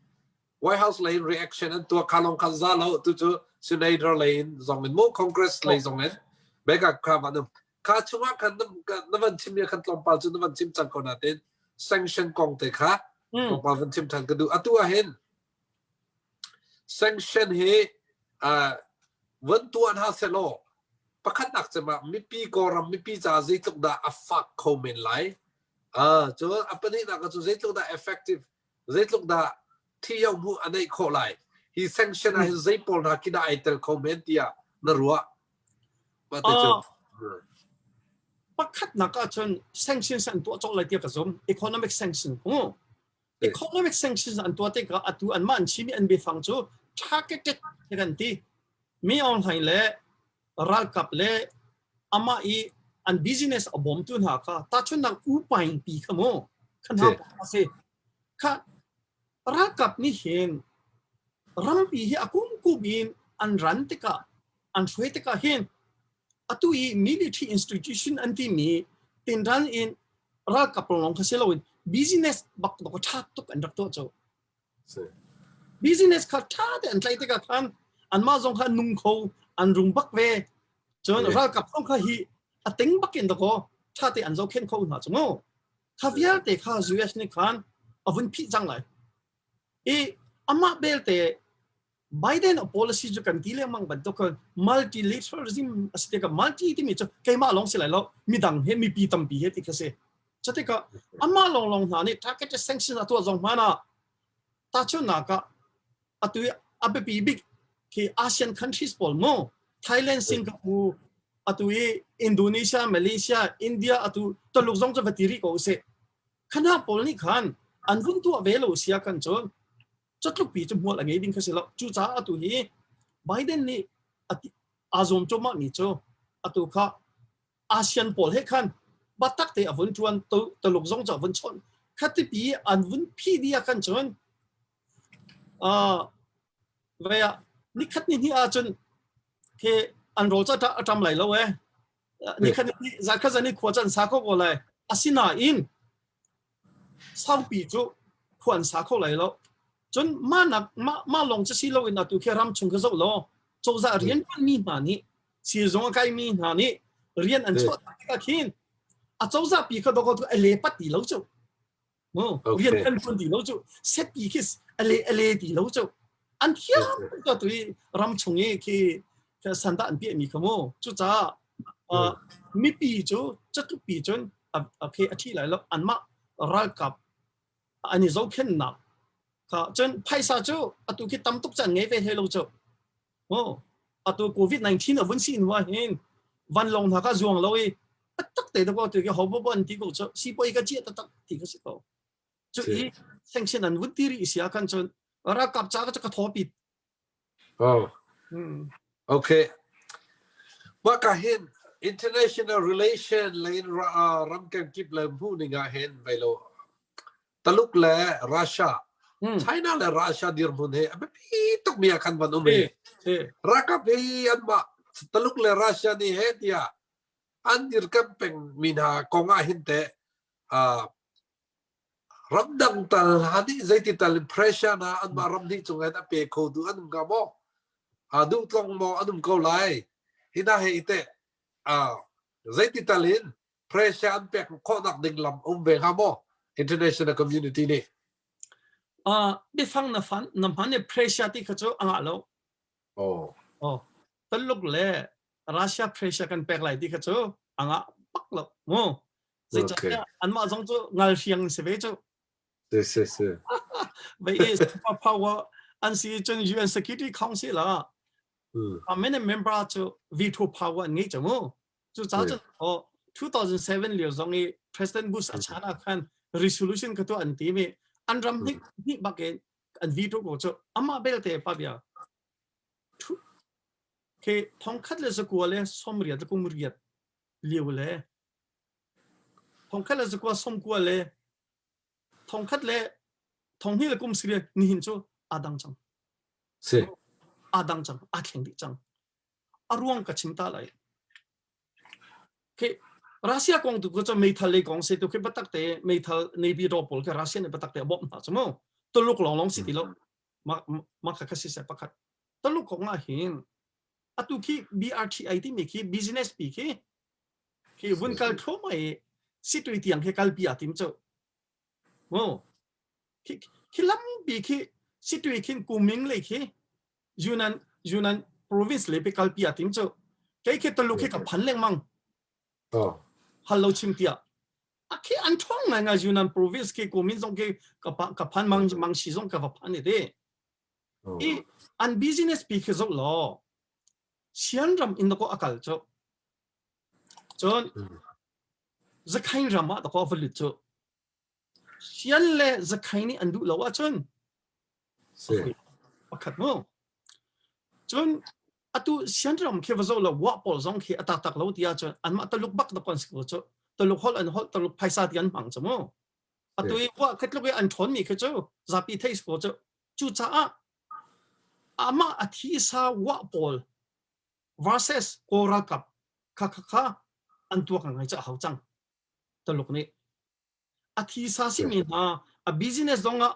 White House lei in reaction an tuah kha long khan za lo tu cu Senator lei in zong in mo Congress lei zong in beka kha van kha chungah khan na van chim ya khan tlawmpal cu na van chim cang ko na tin sanction kong te kha tlawmpal van chim than ka du atu ah hin Sanction hi van tuah hna sehlaw pakhatnak cem ah mipi Kawlram mipi caah zeitluk dah a fak kho men lai. Cun a pahnihnak cu zeitluk dah effective, zeitluk dah thi-yo hmuh a neih khawh lai. Hi sanction ah hin zei pawl hna khi dah ai tel kho men tiah na ruah? Mah te cu. Pakhatnak ahcun sanctions an tuah colh lai tiah ka zum. Economic sanction. Economic sanctions an tuah tikah atu anmah an chimi an biafang cu targeted kan ti. Mi Aung Hlaing le ralkap le amah i an business a bawmtu hna kha tahchunhnak U Paing pi kha mu kha hna a si. Kha ralkap nih hin rampi hi a kumkum in an ran tikah an hruai tikah hin atu i military institution an timi tinran in ralkap lawng kha si loin business bak bak ṭha tuk an rak tuah cu. Business kha ṭha te an tlaih tikah khan anmah zong kha nung kho an rung bak ve. Cun ralkap zong kha hi a ting bak in dakaw ṭha te an zohkhenh kho hna cu mu. Kha vialte kha US nih khan a vun phih cang lai. I amah belte Biden a policy cu kan ti lengmang bantuk khan multilateralism a si tikah multi timi cu keimah lawng si lai lo midang he mipi tampi he ti kha si. Cutikah amah lawnglawng hna nih targeted sanction a tuah zong hmanh ah tahchunhnak ah atu a biapi bik khi ASEAN countries pawl mu Thailand, Singapore, atu i Indonesia, Malaysia, India atu Tuluk zong cu va ti rih ko usih. Khana pawl nih khan an vun tuah ve lo sia kan cun catlukpi cu hmual a ngei ding kha si lo. Cucaah atu hi Biden nih aa zuam cuahmah mi cu atu kha ASEAN pawl he khan batak te a vun ṭuan Tuluk zong cu a vun chawnh khatipi an vun phi dih ah khan cun vei ah nikhat ni hnih ahcun khi an rawl cu a ṭam lai lo ee nikhat ni zarkhat zan i khua cu an sa kho ko lai asinain Saupi cu khua an sa kho lai lo. Cun mah nak mah mah lawng cu si loin atu khi ram chung kha zoh law cozah rianṭuanmi hna nih siizung a kaimi hna nih rian an chuah tikah khin a cozah pi kha dawkaw a le pat ti lo cu. Mu rian kan ṭuan ti lo cu. Setpi khi a le a le ti lo cu. An thiam tuk tu i ram chung i khi sandah an piahmi kha mu. Cucaah mipi cu catlukpi cun a phe a ṭhi lai lo anmah ralkap an i zohkhenhnak kha cun phaisa cu atu khi tam tuk can ngei ve hlei lo cu oh atu covid-19 a vun si in wa hin vanlawng hna kha zuang lo i taktak te ko tu ki ho bo an ti ko cu sipoi ka chia taktak ti ka si ko cu i sanction an vun ti ri sia kan cun ralkap ca ka ka thawpi Oh. Okay. Mah ka hin international relation le in ram kenkip le hmuh ning ah hin vei lo Taluk le Russia China le Russia dirhmun he a biapi tuk mi ah khan van um i ralkap hi anmah Taluk le Russia nih he tiah an dirkamh peng mi hna kong ah hin teh Ramdang tal hna nih zeiti tal in pressure hna anmah ram hnih cungah hin a pe kho tu an um hnga maw? Aa duh tlong maw an um ko lai? Hi hna he i teh zeiti tal in pressure an pek khawhnak ding lam um ve hnga maw? International community nih. Biafang na fan na hman i pressure ti kha cu a ngah lo. Oh. Oh. Taluk le Russia pressure kan pek lai ti kha cu a ngah bak lo. Mu. Zeicahtiah anmah zong cu ngal hriang si ve cu. Si si si. Vai i super power an si cun UN Security Council ah permanent member cu veto power an ngei cang mu. Cucaah cun oh 2007 lio zong i President Bush a chan ah khan resolution ka tuah an ti mi an ram hnik hnik bak in an veto ko cu amah belte pa bia ke thongkhat le zakua le somriat le kumriat lio le thongkhat le zakua somkua le thongkhat le thonghnih le kum siriat nihin cu aa dang cang si aa dang cang aa thleng dih cang a ruang ka chim ta lai. Khi Russia kong tu cu meithal lei kong se tu khi batak te meithal navy ro pawl khi Russia nih batak te a bawmh hna cu mu. Tuluk lawng lawng si ti lo. Ma ma kha kha si se pakhat. Tuluk kong ah hin atu khi BRTI timi khi business pi khi khi vun kal thluahmah i situi tiang khi kalpi a tim cu. Mu. Khi khi lampi khi situi khin kuming lei khi Yunnan Yunnan province le pe kalpi a tim cu kei khi Tuluk khi ka phan lengmang oh hal lo chim tiah a khi an ṭhawng ngai ngai Yunnan province khi kumin zong khi ka ka phan mang mang si zong ka va phan i te i an business pi khi zoh law Sian ram in ko akal cu cun Zakhain ram ah ko va lut cu Sian le Zakhain nih an duh lo ahcun pakhat mu. Cun atu Sian ram khi va zoh lo wa pawl zong khi a taktak lo ti ahcun anmah Taluk bak dak an si ko cu. Taluk holh an holh Taluk phaisa ti an hmang cu mu. Atu i wa khi tluk i an ṭhawn mi khi cu zapi thei si ko cu. Cucaah amah a thi sa wa pawl versus Kawl ralkap kha kha kha an tuak ngai cu a hau cang. Taluk nih a thisa simi hna a business zong ah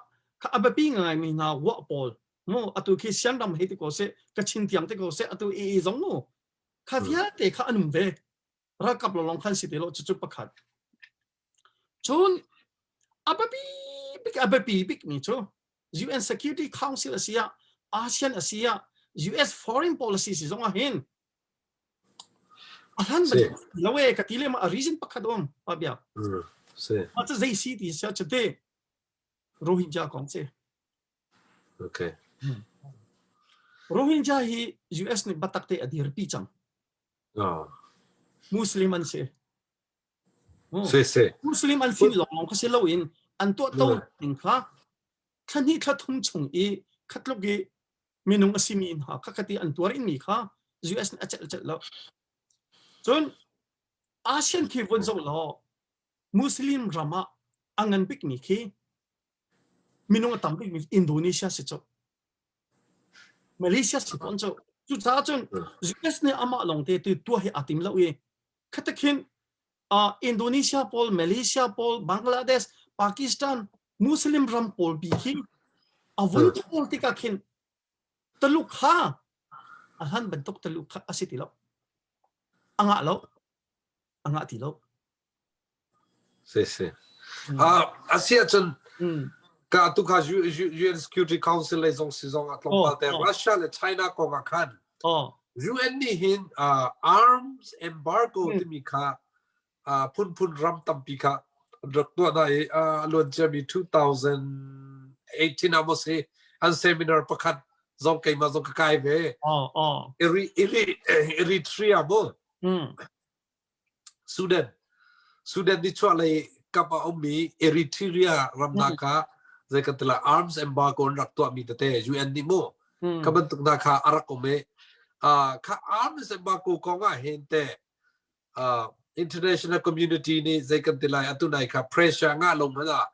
a biapi ngaimi hna wah pawl mu atu khi Sianram hei ti ko seh Kachin tiang ti ko seh atu i zong mu kha vialte kha an um ve ralkap lawng khan si te lo cucu pakhat cun a biapi bik a biapi bik mi cu UN Security Council a si ah ASEAN a si ah US foreign policy si zong ah hin A hlan bantuk lo e ka ti le ma a reason pakhat um pa bia. Si. Ma cu zei si ti sia chute Rohingya kong si. Okay. Rohingya hi US nih batak te a dirpi cang. Oh. Muslim an si. Si si. Muslim an si lawng lawng kha si loin an tuah to ning kha thla hnih thla thum chung i khatluk i minung a simi hna kha khati an tuar in mi kha US nih a celh celh lo. Cun ASEAN khi vun zoh law Muslim ram ah a ngan bikmi khi minung a tam bikmi Indonesia si cu. Malaysia si tawn cu. Cucaah cun US nih amah lawng te tu tuah hi aa tim lo i khatakhin uh, Indonesia pawl, Malaysia pawl, Bangladesh, Pakistan, Muslim ram pawl bi khi a vun pawl tikah khin Taluk kha a hlan bantuk Taluk kha a si ti lo. A ngah lo. A ngah ti lo. Si si. Ah, a si ahcun ka tu kha UN Security Council lei zong si zong ah tlawmpal te Russia le China kong ah khan UN nih hin arms embargo timi kha phunphun ram tampi kha an rak tuah hna i a luan ciami 2018 ah maw si an seminar pakhat zong keimah zong ka kai ve. Eritrea mu Sudan Sudan nichuahlei kap ah ummi Eritrea ram hna kha zei kan ti lai arms embargo an rak tuahmi tete UN nih mu kha bantuk hna kha a rak um i kha arms embargo kong ah hin te international community nih zei kan ti lai atu nai kha pressure ngah lo hmanh ah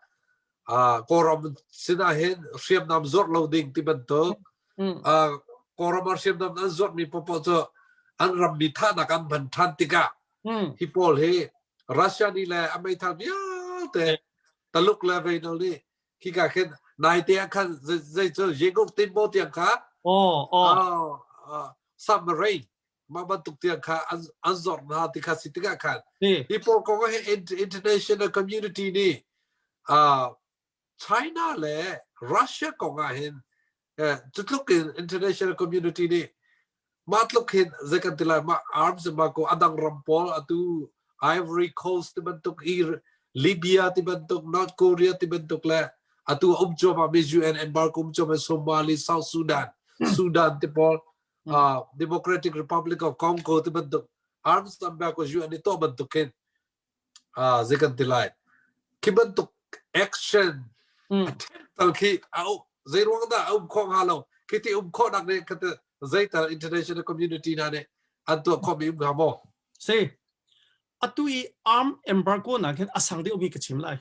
Kawlram sinah hin hriamnam zuarh lo ding ti bantuk Kawlram ah hriamnam an zuarhmi paohpaoh cu an rammi thahnak an hman ṭhan tikah hi pawl hi Russia nih le a meithal vialte Taluk le Veinol nih khika khin naite ah khan zei cu Yeguk Timbo tiang kha submarine mah bantuk tiang kha an an zorh hna ti kha si tikah khan hi pawl kong hi international community nih uh, China le Russia kong ah hin cutluk in international community nih mah tluk hin zei kan ti lai mah arms embargo adang ram pawl atu Ivory Coast ti bantuk Libya ti bantuk North Korea ti bantuk le atu um cuahmah mi UN embargo um cuahmah Somali South Sudan Sudan ti pawl Democratic Republic of Congo ti bantuk arms embargo UN nih tuah bantuk hin zei kan ti lai khi bantuk action tal khi a zei ruang dah a um khawh hnga lo khi ti um khawh nak nih khat zeital international community hna nih an tuah khawh mi um hnga maw si atu i arm embargo na khin asang deuh mi ka chim lai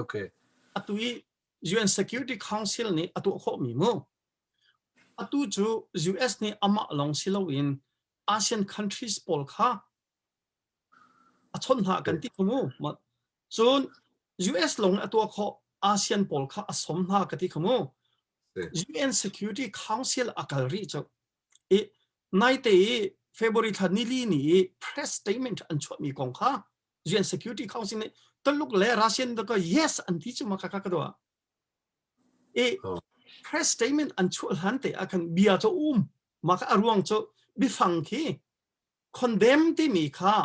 okay atu i UN Security Council nih a tuah khawh mi mu atu cu US nih amah long si loin ASEAN countries pawl kha A chawnh hna kan ti mu. Cun US lawng a tuah khawh ASEAN pawl kha a som hna ka ti kha mu. UN Security Council a kal rih cu. I naite i February thla nili ni i press statement an chuahmi kong kha UN Security Council nih Tuluk le Russian ka yes an ti cu ma ka ka dua. I press statement an chuah hlan te ah khan bia cu um ma ka aruang cu bifang khi condemn timi kha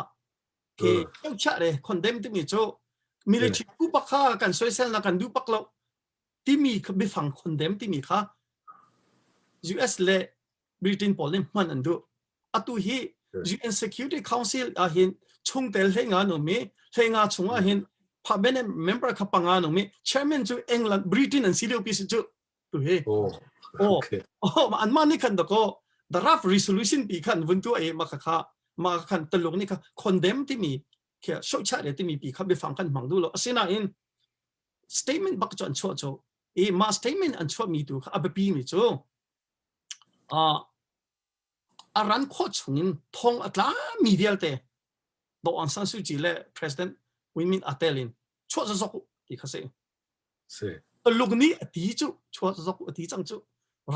ke chia le condemn timi cu military coup bak kha kan soisel na kan duh bak lo timi biafang condemn timi kha US le Britain pawl nih hman an duh atu hi UN Security Council ah hin chungtel hlei nga no mi hlei nga chung ah hin permanent member kha panga no mi chairman cu England Britain an si lio pi si cu tu hi oh oh oh an mah nih khan dako the draft resolution pi khan vun tu ai ma kha kha ma khan taluk nih kha condemn timi khi shocha le timi pi kha biafang kan hmang du lo asinain statement bak chu an chuah chu i ma statement an chuah mi tu kha a biapi mi cu a a ran khawh chungin thong a tla mi vialte Daw Aung San Suu Kyi le President Win Myint a tel in chuah zok ti kha si Si. Tuluk nih a ti cu chuah zok a ti cang cu.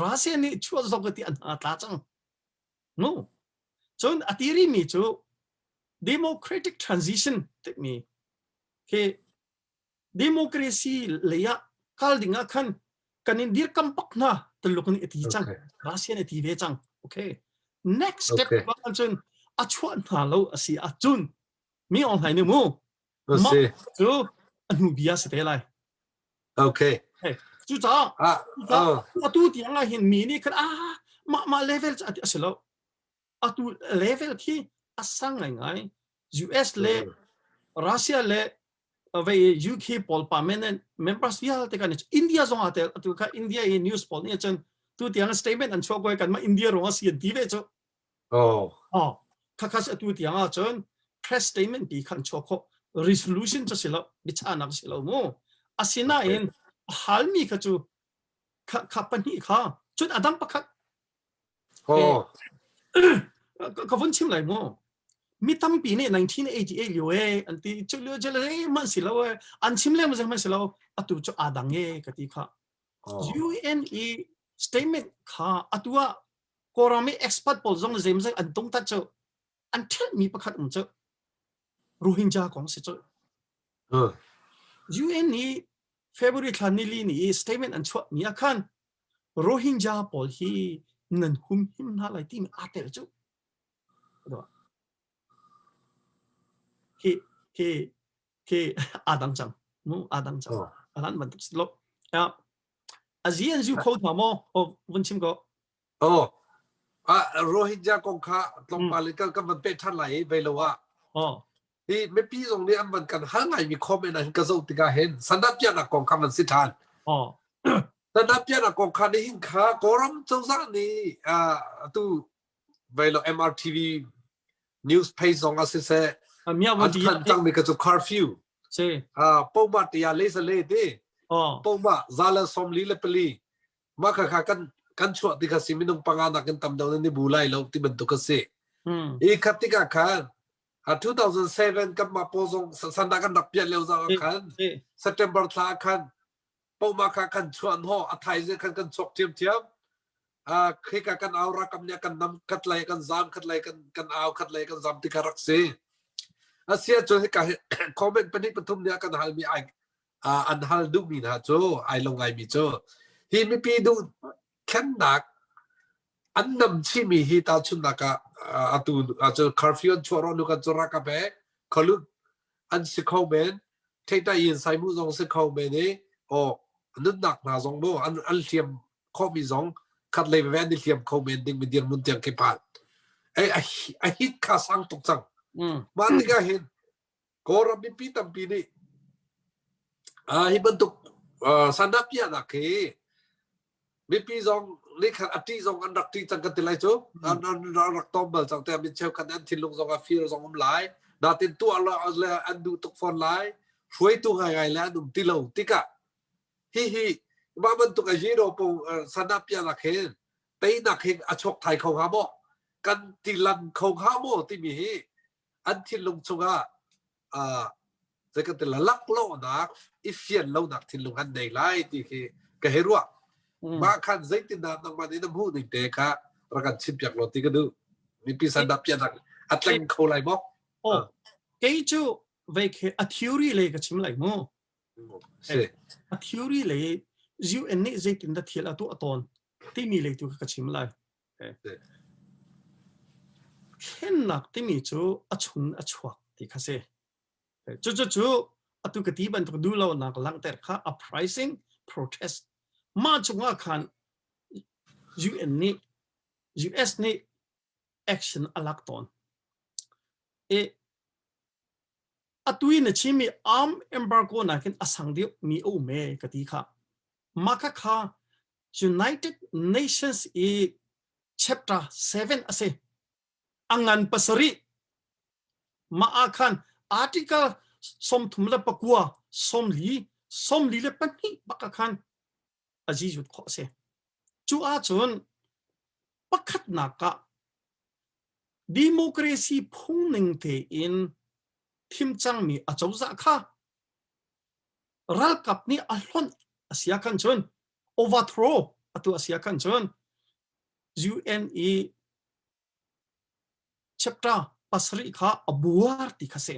Russia nih chuah zok a ti an hna tla cang. No. Cun a ti rihmi cu democratic transition timi khi democracy lei ah kal ding ah khan kan in dirkam pak hna Tuluk nih a ti cang. Okay. Russia nih a ti ve cang. Okay. Next step Okay. ah cun a chuah hna lo a si ahcun mi ong hlai ni mu Mah cu a hnu bia si te lai. Okay. Cucaah ah, oh. atu tiang ah hin mi nih khan ah mah mah level cu a si lo. Atu level khi a sang ngaingai. US le Russia le vei UK pawl permanent members vialte kan India zong ah tel atu kha India i news pawl nih cun tu tiang statement an chuah ko kan mah India ruang a si an ti ve cu. Oh. Oh, khakha atu tiang ah cun press statement pi khan chuak kho resolution cu si lo biachahnak si lo mu asinain halmi kha cu kha kha pahnih kha cun adang pakhat oh ka vun chim lai mu mi tampi nih 1988 lio e an ti cu lio je le man si lo e an chim le man si lo atu cu adang e ka ti kha UN i statement kha atu ah Kawlram i expert pawl zong zeimzei an tungtat cu an ṭhelhmi pakhat um cu Rohingya kong si cu. UN nih February thla nili ni i statement an chuahmi ah khan Rohingya pawl hi nan humhim hna lai timi aa tel cu. Hi hi hi aa dang cang. Mu aa dang cang. Alan bantuk si lo. Azi an zu kho hna maw? Oh, vun chim ko. Oh, ah, Rohingya kong kha tlawmpal in kan kan van peh ṭhan lai i vei lo ah. Oh. Hi mipi zong nih an van kan hal ngaimi comment ah hin ka zoh tikah hin sandah piahnak kong kha van si ṭhan. Oh. Sandah piahnak kong kha nihin kha Kawlram cozah nih ah, atu vei lo MRTV news page zong ah siseh an thanh cangmi ka cu curfew. Si. Ah, poma tia le sa le te. Oh. Poma zala som li le pali Mah khakha kan kan chuah ti kha si minung panga nakin tam deuh nan i bu lai lo ti bantuk a si. I khat tikah khan 2007 kan mah paw zong sanda kan rak piah lio zong ah khan September thla ah khan pohma kha kan chuah hnawh a thaizing khan kan chuak ṭhiamṭhiam. Khika kan au rakam nih kan nam khat lei kan zam khat lei kan kan au khat lei kan zam ti kha rak si. Asia cun hika hi comment pahnih pathum nih a kan halmi ai. An hal duhmi hna cu ai lo ngaimi cu hi mipi duh thlennak an nam chihmi hi tahchunhnak ah atu cu curfew an chuah rawh nu kan cu rakap he khalut an si kho men theitai in saimu zong si kho men i aw nunnak hna zong mu an an hliam khawhmi zong khat lei veve an i hliam kho men ding mi dirhmun tiang khi phan ei a hit kha sang tuk cang mah tikah hin Kawlram mipi tampi nih hi bantuk sandah piahnak hi mipi zong nih khan a ṭih zong an rak ṭih cang kan ti lai cu an an rak tom bal cang tiah mi cheukhat an thinlung zong ah fear zong um lai natin tuah le an duh tuk fawn lai hruaitu ngaingai le an um ti lo tikah hihi mah bantuk a hero po sandah piahnak hin teinak hin a chuak thai kho hnga maw kan ti lan kho hnga maw timi hi an thinlung chungah uh, zei kan ti laklawhnak i fian lonak thinlung an nei lai ti khi ka hei ruah. Mah khan zeitindah nangmah nih na hmuh ning te kha rak kan chim piak law ti ka duh. Mipi sandah piahnak a tleng kho lai maw? Oh, kei cu vei khi a theory lei ka chim lai mu. Si. A theory lei UN nih zeitindah thil a tuah tawn timi lei tu ka chim lai. Thlennak timi cu a chung a chuak ti kha si. Cucu cu atu ka ti bantuk duhlonak langhter kha uprising protest mah cungah khan UN nih US nih action a lak tawn. I atu i na chimmi arm embargo nakin a sang deuh mi a um e ka ti kha. Mah kha kha United Nations i chapter 7 a si. A ngan pasarih. Mah ah khan article 39, 40, 42 bak ah khan a zizut khawh a si. Cu ahcun pakhatnak ah democracy phung ning tein thim cangmi acozah kha ralkap nih a hlonh a si ahkhan cun overthrow a tuah a si ahkhan cun UN i chapter pasarih kha a buar ti kha si.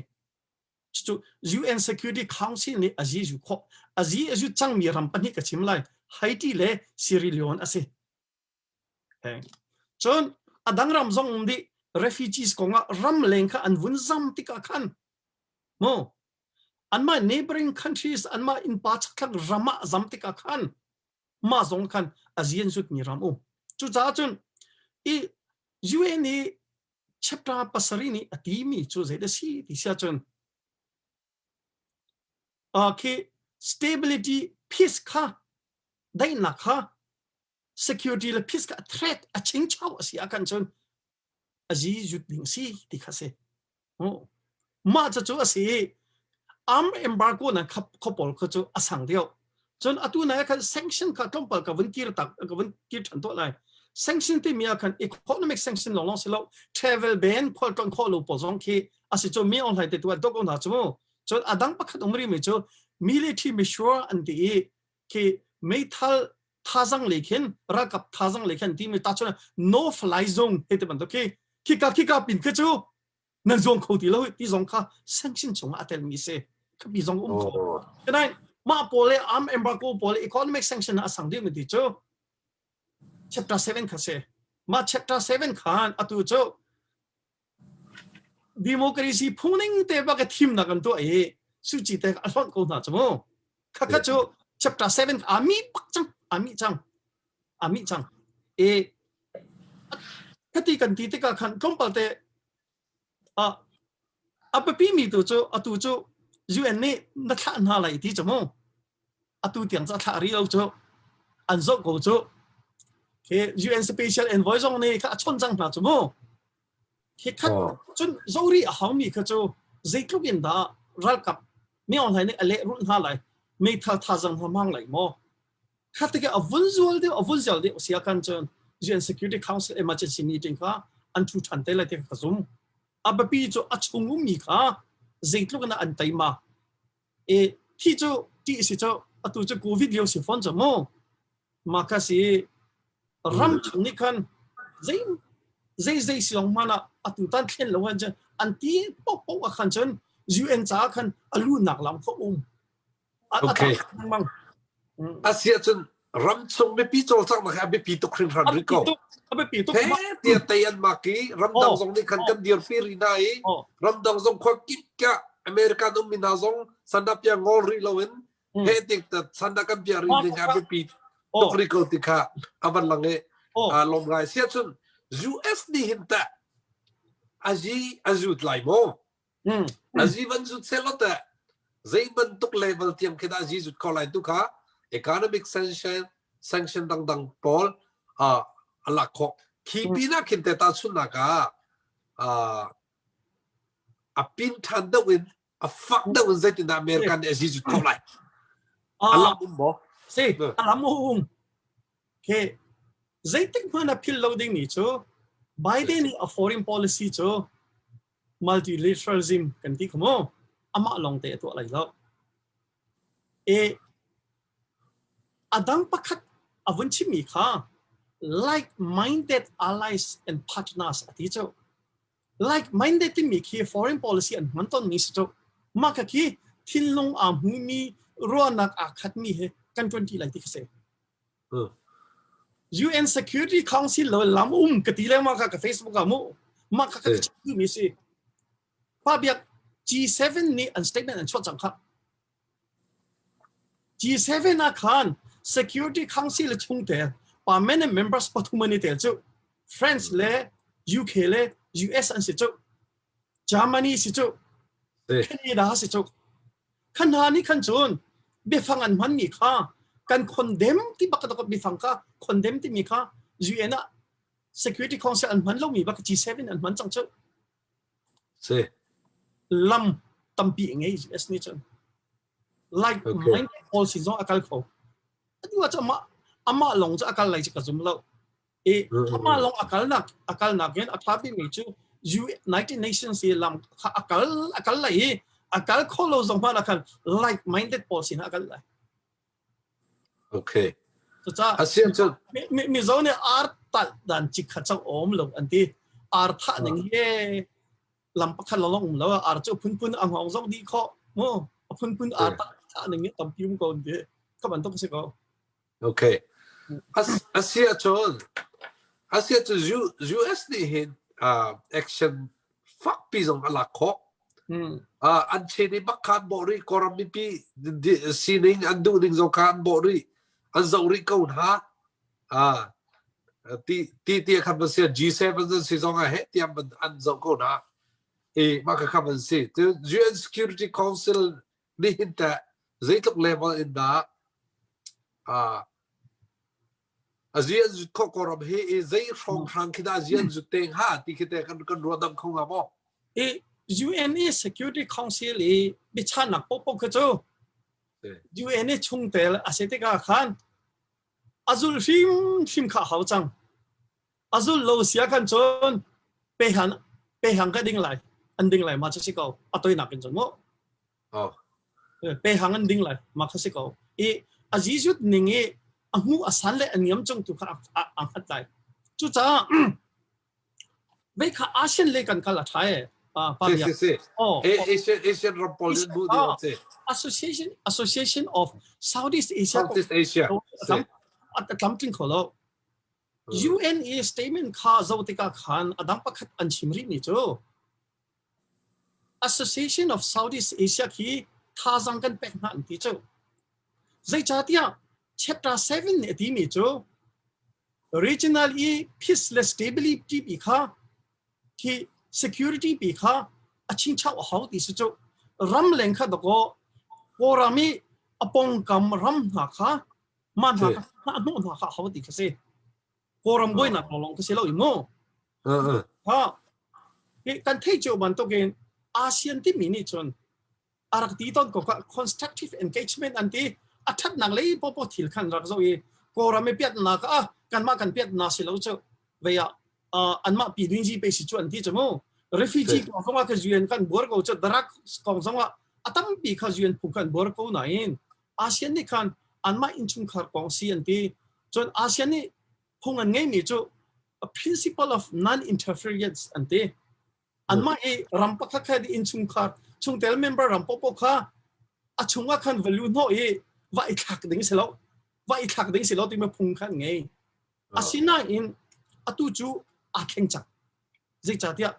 Cucu UN Security Council nih a zizu khawh. A zi a zu cangmi ram pahnih ka chim lai. Haiti le Sierra Leone a si. Cun a dang ram zong um dih refugees kongah ram leng kha an vun zam tikah khan mu anmah neighboring countries anmah innpa chakthlang ram ah zam tikah khan mah zong khan a zian zutmi ram um cucaah cun i UN i chapter pasarih nih a timi cu zei dah si ti si ahcun uh, khi stability peace kha daihnak kha security le peace kha a threat a chingchau a si ahkhan cun a zi zut ding si ti kha si Mah cucu a si i arm embargo nan khap kho pawl kha cu a sang deuh. Cun atu nai ah khan sanction kha tlawmpal ka vun kir tak ka vun kir ṭhan tuah lai. Sanction timi ah khan economic sanction lawnglawng si lo travel ban khualtlawn khawh lo pawl zong khi a si cu mi Aung Hlaing te tu an tuah ko hna cu mu. Cun a dang pakhat um rih mi cu military measure an ti i khi meithal thazang lei khin ralkap thazang lei khin timi ta cun no fly zone hei ti bantuk khi khika khika pin khi cu nan zuang kho ti lo ti zong kha sanction chungah a telmi si khapi zong um kho kanai mah pawl le arm embargo pawl le economic sanction a sang ding ti cu chapter 7 kha si mah chapter 7 khan atu cu democracy phungning te bak a thimnak an tuah i suci te a hlonh ko hna cu mu khakha cu chapter 7 ami bak cang ami cang ami cang e khati kan ti tikah khan tlawmpal te a a biapi mi tu cu atu cu UN nih na thlah hna lai ti cu mu atu tiang cu a thlah rih lo cu an zoh ko cu khi UN special envoy zong nih kha a chon cang hna cu mu khi khat cun zori a haumi kha cu zeitluk in dah ralkap mi online nih a lehrulh hna lai meithal thazang hna hmang lai maw kha tikah a vun zual deuh a vun zual deuh sia kan cun UN Security Council emergency meeting kha an thu than te lai ti ka zum a biapi cu a chung ummi kha zeitluk in an teima E thi cu ti si cu atu cu covid lio si fawn cu mu ma kha si ram chung nih khan zei zei zei si zong hmanh ah atu tan thlen lo han cun an ti pok pok ah khan cun UN ca khan a lunak lam kha um. Okay. A si ahcun ramchung mipi cawlcanghnak hi a biapi tuk hringhran rih ko. A biapi tuk. He tiah tei an mak i ramdang zong nih khan kan dirpi rih hna i ramdang zong khua kip ka American ummi hna zong sandapia ngol rih loin he tik sanda kan piah rih ning a biapi tuk rih ko ti kha a van lang i lawm ngai. Si ahcun US nih hin teh azi a zut lai maw? Azi van zut sehlaw teh zei bantuk level tiang khi dah azi zut kho lai tu kha economic sanction sanction dangdang pawl a lak khawh. Khi pinah khin te tahchunhnak ah a pin ṭhan deuh in a fak deuh in zeitindah America nih azi zut khawh lai? A lam um maw? Si, a lam um. Ke zeitik hmanh a philh lo dingmi cu Biden nih a foreign policy cu multilateralism kan ti kho maw? Amah lawng te a tuah lai lo. E a dang pakhat a vun chimmi kha like-minded allies and partners a ti cu. Like-minded timi khi foreign policy an hman tawnmi si cu. Mah kha khi thinlung aa hmumi ruahnak aa khatmi he kan ṭuanṭi lai ti kha si. UN Security Council lo lam um ka ti lengmang kha ka Facebook ah mu mah kha ka chim mi si pa biak G7 nih an statement an chuah cang kha G7 ah khan Security Council chungtel permanent members pathum an i tel cu France le UK le US an si cu Germany si cu Canada si cu Kha hna nih khan cun biafang an hmanmi kha kan condemn ti bak ka biafang kha condemn timi kha UN ah Security Council an hman lomi bak G7 an hman cang cu. Si. Lam tampi a ngei US nih cun. Like okay. pawl sin zong a kal kho. Atu ah cu amah amah lawng cu a kal lai cu ka zum lo. I amah lawng a kalnak a kalnak in a ṭha bikmi cu United Nations i lam kha a kal a kal lai i a kal kho lo zong hmanh ah khan like minded pawl sin ah a kal lai. Okay. Cucaah Mizo nih ar talh dan cikhat cang awm lo an ti. Ar thah ning hi lam pakhat lawng um lo ar cu phunphun a ngong zong dih khawh mu a phunphun ar thah ning hi tampi um ko an ti. Kha bantuk a si ko. Okay. Asi ahcun asi ahcun US nih hin action fakpi zong a lak khawh. An chen i bak kha an bawh rih. Kawlram mipi sining an duh ning zong kha an bawh rih. An zoh rih ko hna. Ti ti ti khan van si G7 an si zong ah heh tiang an zoh ko hna. I mah kha kha van si. UN Security Council nih hin teh zeitluk level in dah a zi an zut khawh Kawlram hi i zei hrawnghrang khi dah zi an zut te hnga ti khi te kan kan ruahdam kho hnga maw? I UN i Security Council i biachanak popo kha cu UN i chungtel a si tikah khan a zul hrimhrim kha hau cang. A zul lo sia khan cun pehan pehang ka ding lai an ding lai ma cu si ko a toinak in cun mu. Oh. Pehang an ding lai ma kha si ko. I a Jesuh ning i a hmu a san le a niam cung tu kha a a hngat lai. Cucaah vei kha ASEAN le kan kal a tha e. Pa si si. Oh. Asian Asian ram pawl in bu ding si. Association Association of Southeast Asia. Southeast Asia. A tlamtling kho lo. UN i statement kha zoh tikah khan a dang pakhat an chim rihmi cu Association of Southeast Asia khi thazaang kan pek hna an ti cu. Zeicahtiah chapter 7 nih a timi cu regional i peace le stability pi kha khi security pi kha a chingchau a hau ti si cu ram leng kha dakaw Kawlram i a pongkam ram hna kha mah hna kha hnawh hna kha a hau ti kha si. Kawlram buainak lawnglawng kha si lo i mu. Ha kan theih cio bantukin ASEAN timi nih cun a rak ti tawn ko kha constructive engagement an ti a ṭhatnak lei popo thil khan rak zoh i Kawlram i piatnak ah kanmah kan piatnak si lo cu vei ah anmah pi ding ji pe si cu an ti cu mu refugee kong zong ah kha UN kan buar ko cu darak kong zong ah a tampi kha UN phung kan buar ko nain ASEAN nih khan anmah innchungkhar kong si an ti cun ASEAN nih phung an ngeimi cu a principle of non-interference an ti anmah i ram pakhat kha innchungkhar chungtel member ram popo kha. A chungah khan va lu hnawh i va i thlak ding si lo. Va i thlak ding si lo timi phung khan ngei. Asinain atu cu aa thleng cang. Zeicahtiah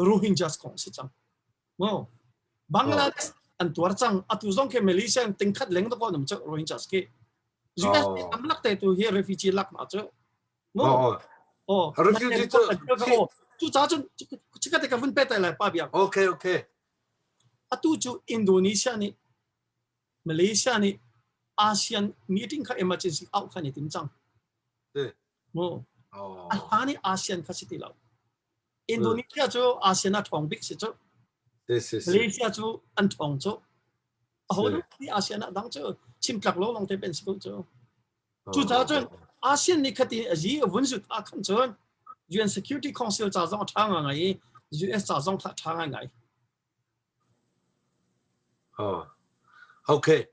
Rohingyas kong si cang. Mo Bangladesh an tuar cang. Atu zong khi Malaysia in tingkhat leng to ko nam cu Rohingyas khi. US tam lak te tu hi refugee lak ma cu. Mo Oh, refugee cu cu ca cun chika te ka vun pe tai lai pa biak. Okay, okay. Atu cu Indonesia nih Malaysia nih ASEAN meeting kha emergency out khan i tim cang. Mu. A hlan i ASEAN kha si ti lo. Indonesia cu ASEAN a ṭhawng bik si cu. Malaysia cu an ṭhawng cu. Aho nih ASEAN ah dang cu chim tlak lo lawng te pen si ko cu. Cucaah cun ASEAN nih khati a zi a vun zut ah khan cun UN Security Council ca zong a ṭha ngai i US ca zong kha a ṭha ngaingai. Oh. Okay.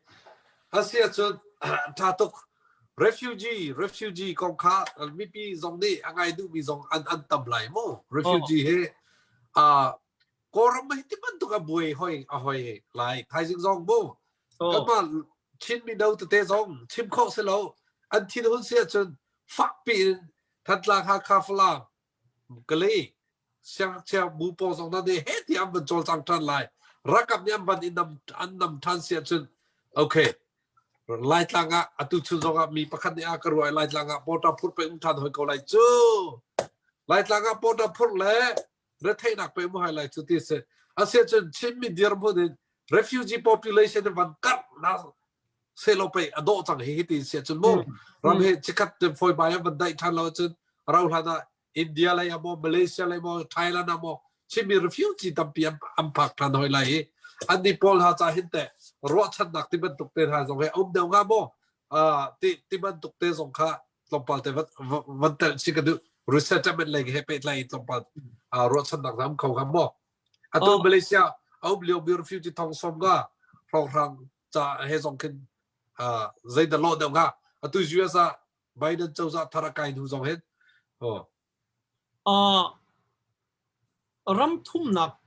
Asia cun ṭha tuk. Refugee, refugee kong kha mipi zong nih a ngai duhmi zong an an tam lai mu. Refugee hi uh, Kawlram hi ti bantuk a buai hoi a hoi lai. Thaizing zong mu. Kanmah Chin mino tete zong chim khawh si lo. An thin hun si ahcun fakpi in Thantlang Hakha Falam Kalay siangngakchia bu pawl zong hna nih he ti an van cawlcang ṭhan lai. Ralkap nih an van in nam an nam ṭhan si ahcun okay Laitlang ah atu chun zong ah mi pakhat nih a ka ruah i Laitlang ah porter phurh pe um ṭhan hoi ko lai cu. Laitlang ah porter phurh le retheihnak pe mu hai lai cu ti si. Asiahcun Chinmi dirhmun in refugee population van karh na selo pei a dawh cang hi hi ti si ahcun mu ram hi chikhat foi bai van daih ṭhan lo ahcun rau hlan ah India lei ah maw Malaysia lei maw Thailand ah maw Chinmi refugee tampi an, an phak ṭhan hoi lai hi an ni pawl ha ca hin teh ruahchannak ti bantuk te hna zong hi a um deuh hnga maw ti ti bantuk te zong kha tlawmpal te van telh si ka duh resettlement lei he pehtlai in tlawmpal ruahchannak na um kho hnga maw atu Malaysia a um lio mi refugee thong som nga hrawnghrang ca he zong khin zei dah lawh deuh hnga atu US ah Biden cozah thar a kai hnu zong hin oh Ram thumnak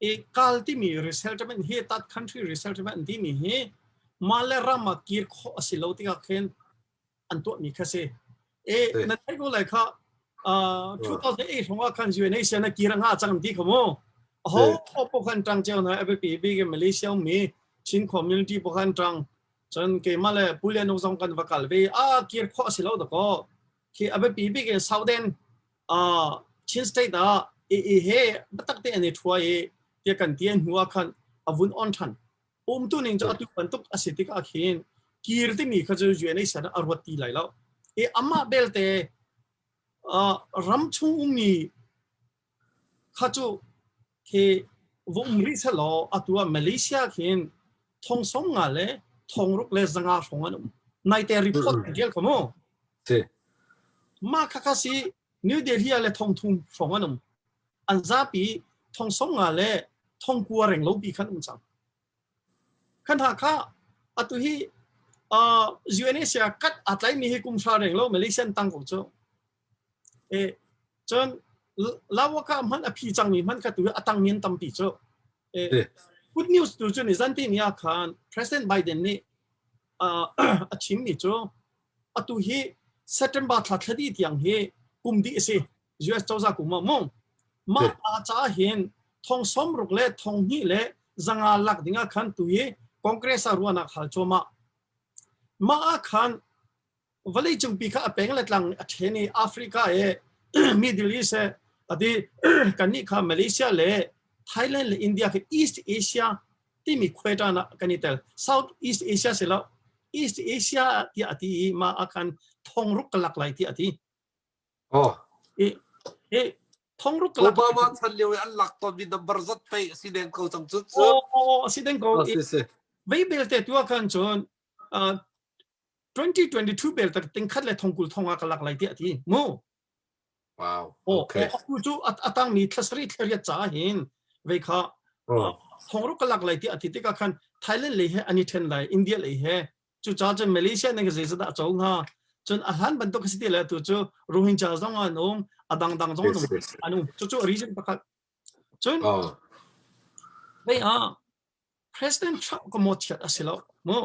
i kal timi resettlement hi third country resettlement an timi hi mah le ram ah kir khawh a si lo tikah khin an tuahmi kha si. E na theih ko lai kha 2008 hrawng ah khan UNHCR na kir nga cang ti kha mu. Ho po khan tang cheu na FP big Malaysia mi Chin community po khan tang cun keimah le Pulian zong kan va kal ve a kir khawh si lo da ko khi a biapi bik in Southern Chin state ah i i he biatak te an i ṭhuai i tia kan ti hnu ah khan a vun on ṭhan. Umtu ning cu atu bantuk a si tikah khin kir timi kha cu UNHCR a ruat ti lai lo. I amah belte ram chung ummi kha cu khi va um rih selaw atu ah Malaysia khin thong som nga le thong ruk le zanga hrawng an um. Naite report an ṭial kho mu. Si. Mah kha kha si New Delhi ah le thong thum hrawng an um. An zapi thong som nga le thong kua reng lo pi khan um cang. Khan ha kha atu hi uh, UNHCR kat a tlai mi hi kum hra reng lo Malaysian tang ko cu. E cun lawaka hman a phi cang mi hman kha tu a tang mi an tampi cu. E good news tu cu ni zanti ni ah khan President Biden nih uh, a chim mi cu atu hi September thla thladi tiang hi kum dih a si US cozah kum ah mu mah pa ca hin thong som ruk le thong hnih le zanga lak ding ah khan tu hi Congress ah ruahnak hal cuahmah mah ah khan vawlei cungpi kha a peng le tlang a then i Africa e Middle East e ati kannih kha Malaysia le Thailand le India kha East Asia timi khuaiṭan ah kan i tel. South East Asia si lo. East Asia tiah a ti i mah ah khan thongruk ka lak lai tiah a ti. Oh. I, i thongruk ka lak Obama chan lio i an lak tawnmi number zat pei a si deng ko cang cu. Oh, oh, a si deng ko. Oh, si, si. Vei belte tu ah khan cun uh, 2022 bel tak tingkhat le thongkul thong ah ka lak lai tiah a ti. Mu. Wow. Oh, Okay. oh, cu a tangmi thlasarih thlariat caah hin vei kha Oh. thongruk ka lak lai ti a ti tikah khan Thailand lei he an i then lai India lei he cucaah cun Malaysia nih zeizat dah co hnga cun a hlan bantuk a si ti le tu cu Rohingya zong an um a dangdang zong an um Yes, yes. an um cucu reason pakhat cun Oh. vei ah. President Trump ka mawchiat a si lo mu.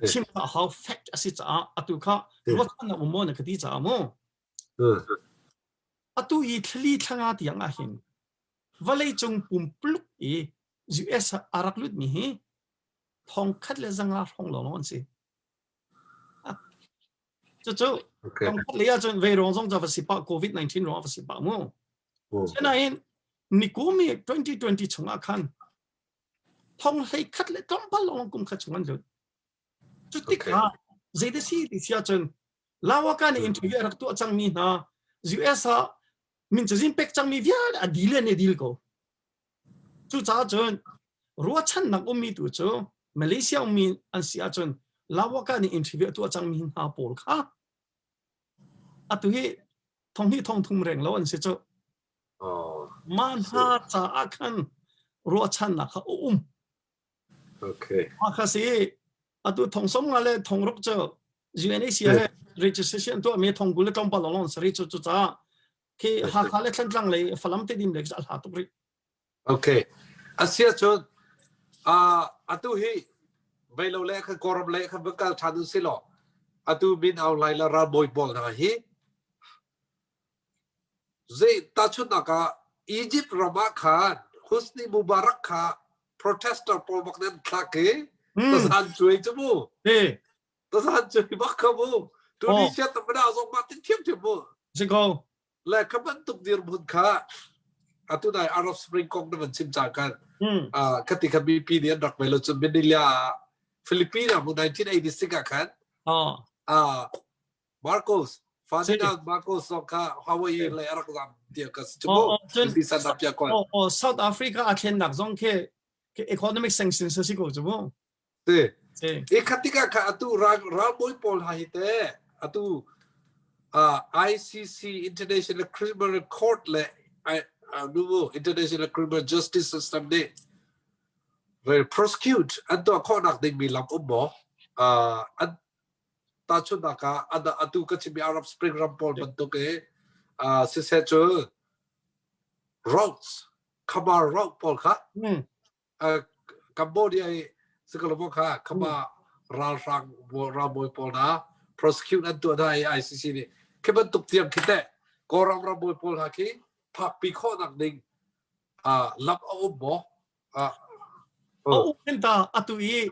Chim ka hau fact a si caah atu kha ruatchan na um maw na ka ti caah mu. Atu i thlali thlanga tiang ah hin vawlei cung pumpuluk i US a rak lut mi hi thong khat le zanga hrawng lawng an si. Cucu thong khat le ahcun vei ruang zong ca va si pah COVID-19 ruang va si pah mu. Sinain nikum i 2020 chungah khan thong hlei khat le tlawmpal lawng kum khat chung an lut. Cu tikah zei si ti si ahcun Lawaka nih interview a rak tuah cangmi hna US ah min cazin pek cangmi vialte a deal in a deal ko. Cucaah cun ruahchannak ummi tu cu Malaysia ummi an si ahcun Lawaka nih interview a tuah cangmi hna pawl kha atu hi thong hnih thong thum reng lo an si cu. Mah hna caah khan ruahchannak kha a um. Okay. Mah kha si atu thong som nga le thong ruk cu UNHCR he registration tuah mi thong kul le tlawmpal lawng sari cu cu caah khi Hakha le Thlantlang lei Falam te dim le a hla tuk rih. Okay. Asia cun atu hi veilo le khan Kawlram le khan kal than u si law atu Min Aung Hlaing le ralbawi pawl hna hi Zei tahchunhnak ah Egypt ram ah khan Hosni Mubarak kha protester pawl bak nan thlak i tazan cuai cu mu. Tazan cuai bak kha mu. Tunisia tamada zong mah tin thiam mu. Si ko. Le kha bantuk dirhmun kha atu nai Arab Spring kong na van chim cang kan. Khati kha BP nih an rak ve lo cun Manila Philippines ah mu 1986 ah khan Marcos Ferdinand Marcos zong kha Hawaii lei a rak zam tiah ka si cu mu san ap pia kon oh South Africa a thlennak zong khi economic sanctions a si ko cu mu si i khatika kha atu ralbawi pawl ha hi te atu ICC International Criminal Court le International Criminal Justice System nih prosecute an tuah khawhnak dingmi lam um maw an tahchunhnak ah atu ka chimmi Arab Spring ram pawl bantuk i siseh cu roads Khmer road pawl kha Cambodia i sikalomo kha Khmer ralhrang ralbawi pawl hna prosecute an tuah hna i ICC nih khi bantuk tiang khi teh Kawlram rambawi pawl hna khi phakpi khawhnak ding lam a um maw? A um ta atu i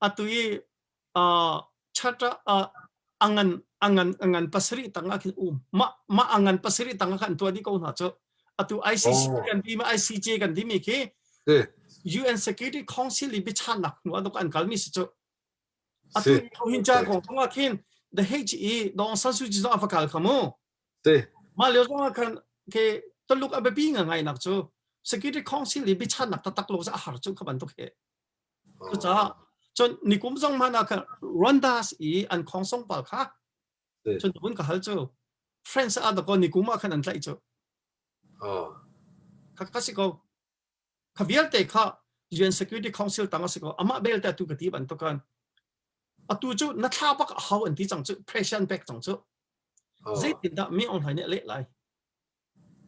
atu i charter angan angan angan pasarih tangah khin um ma ma angan pasarih tangah khan tuah dih ko hna cu atu ICC kan ti ma ICJ kan ti mi khi UN Security Council i biachannak hnu ah an kal mi si cu atu Rohingya kong thongah khin the HE Dong San Suu Kyi zong a va kal kha mu ma lio zong ah khan ke taluk a biapi nga ngai nak cu Security Council i biachannak taktak lo a har cu kha bantuk he Cucaah cun nikum zong hmanh ah khan Rwanda i an khongsong pal kha cun vun ka hal cu France ah dakaw nikum ah khan an tlaih cu. Kha kha si ko. Kha vialte kha UN Security Council tang a si ko. Amah belte atu ka ti bantukan atu cu na thla bak a hau an ti cang cu pressure an pek cang cu. Zeitindah mi Aung Hlaing nih a leh lai?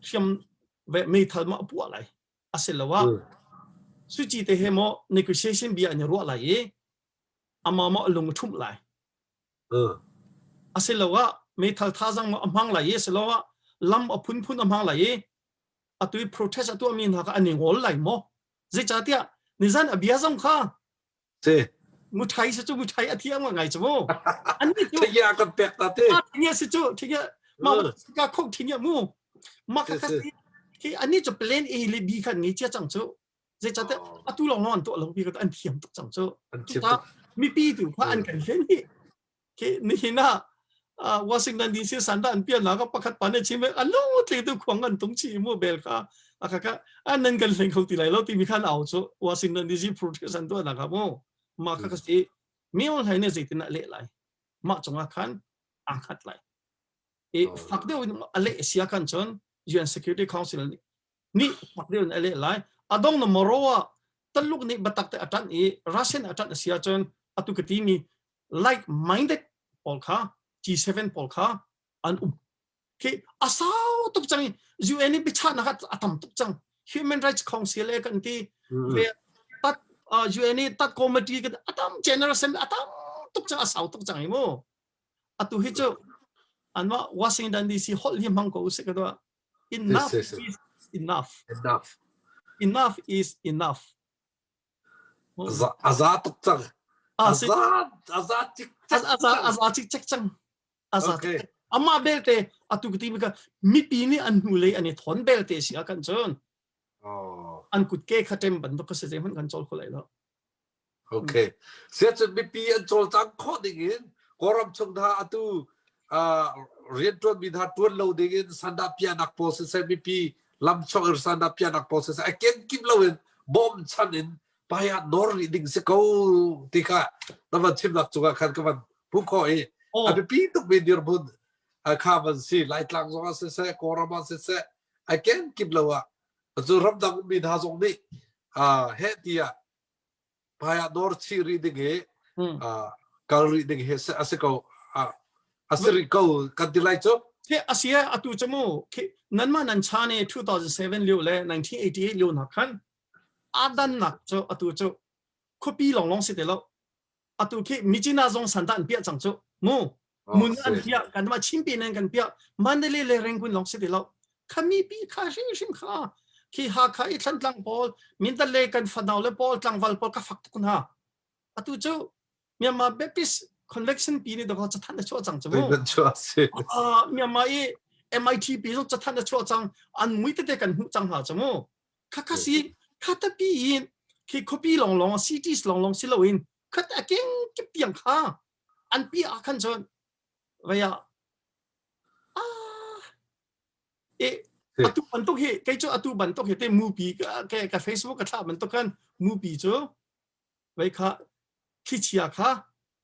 Hriam ve meithal ma a puah lai? Asiloah Suci te he maw negotiation bia an i ruah lai i amah maw a lung a ṭhumh lai. Asiloah meithal thazang maw a hmang lai i asiloah lam a phunphun a hmang lai i atu i protest a tuahmi hna kha an i ngol lai maw? Zeicahtiah nizan a bia zong kha Si. Muthai si cu muthai a thiam ngai cu mu. An ni cu Thingya kan pek ta te. Thingya si cu thingya ma ka khok thingya mu. Ma ka ka khi an ni cu plan A le B khan ngi chia cang cu. Zeicahtiah atu lawng lawng an tuah lo bi ka an thiam tuk cang cu. An thiam tuk. Mipi tu kha an kan hlen hi. Khi nihin ah Washington DC sanda an pian nak pakhat pa ne chim a lu tle tu khuang an tung chi mu bel kha aka ka an nan kan hleng kho ti lai lo ti mi khan au chu Washington DC protest an tuah nak mu ma kha ka si mi on hlai ne zeitin a leh lai ma chunga khan a khat lai e fak deuh in a leh sia kan chon UN Security Council nih fak deuh in a leh lai adong na moro ah taluk nih batak te atan i Russian atan asia chon atu ka ti mi like minded pawl kha G7 pawl kha an um khi a sau tuk cang UN i biachahnak a tam tuk cang Human Rights Council e kan ti ve tat UN i tat committee kan atam general assembly atam tuk cang a sau tuk cang hi mu atu hi cu anmah Washington DC holh hi hmang ko usih ka dua enough is enough enough enough is enough a za tuk cang a za a za cik cek a za cik cek cang a za okay. amah belte atu ka ti mi ka mipi nih an hnu lei an i thon belte si a kan cun an kutke kha ṭem bantuk ka si zeihmanh kan cawl kho lai lo. Okay. Siacun mipi an cawlcang khawh ding in Kawlram chung hna atu rianṭuan mi hna ṭuan lo ding in sandah piahnak pawl siseh mipi lam chuak in sandah piahnak pawl siseh a kenkip lo in bawmchan in paya nawr rih ding si ko ti kha na van chimnak cungah khan ka van hmuh khawh i a biapi tukmi dirhmun kha van si Laitlang zong ah siseh Kawlram ah siseh a kenkip lo ah cu ramdang ummi hna zong nih heh tiah hmai ah dawr chih rih ding hi kal rih ding hi a si ko a si rih ko kan ti lai cu Khi a si atu cu mu khi nanmah nan chan i 2007 lio le 1988 lio nak khan adan nak cu atu cu khuapi longlong si te lo atu khi Myitkyina zong sandah an piah cang cu mu mun an piah kan mah Chinpi nan kan piah Mandalay le Rangoon lawng si ti lo khami pi kha hrim hrim kha khi Hakha i Thlantlang pawl Mindat le kan fanau le pawl tlangval pawl ka fak tuk hna atu cu Myanmar Baptist Convention pi nih dawh cathanh a chuah cang cu mu Myanmar i MIT pi zong cathanh a chuah cang an mui tete kan hmuh cang hna cu mu Khakha si khatapi in khi khuapi longlong cities longlong si loin khat a keng kip tiang kha an pi ah khan cun vaya ah e atu bantuk hi kei cu atu bantuk hi te mupi ka ka Facebook ka thlah bantuk khan mupi cu vei kha thlichia kha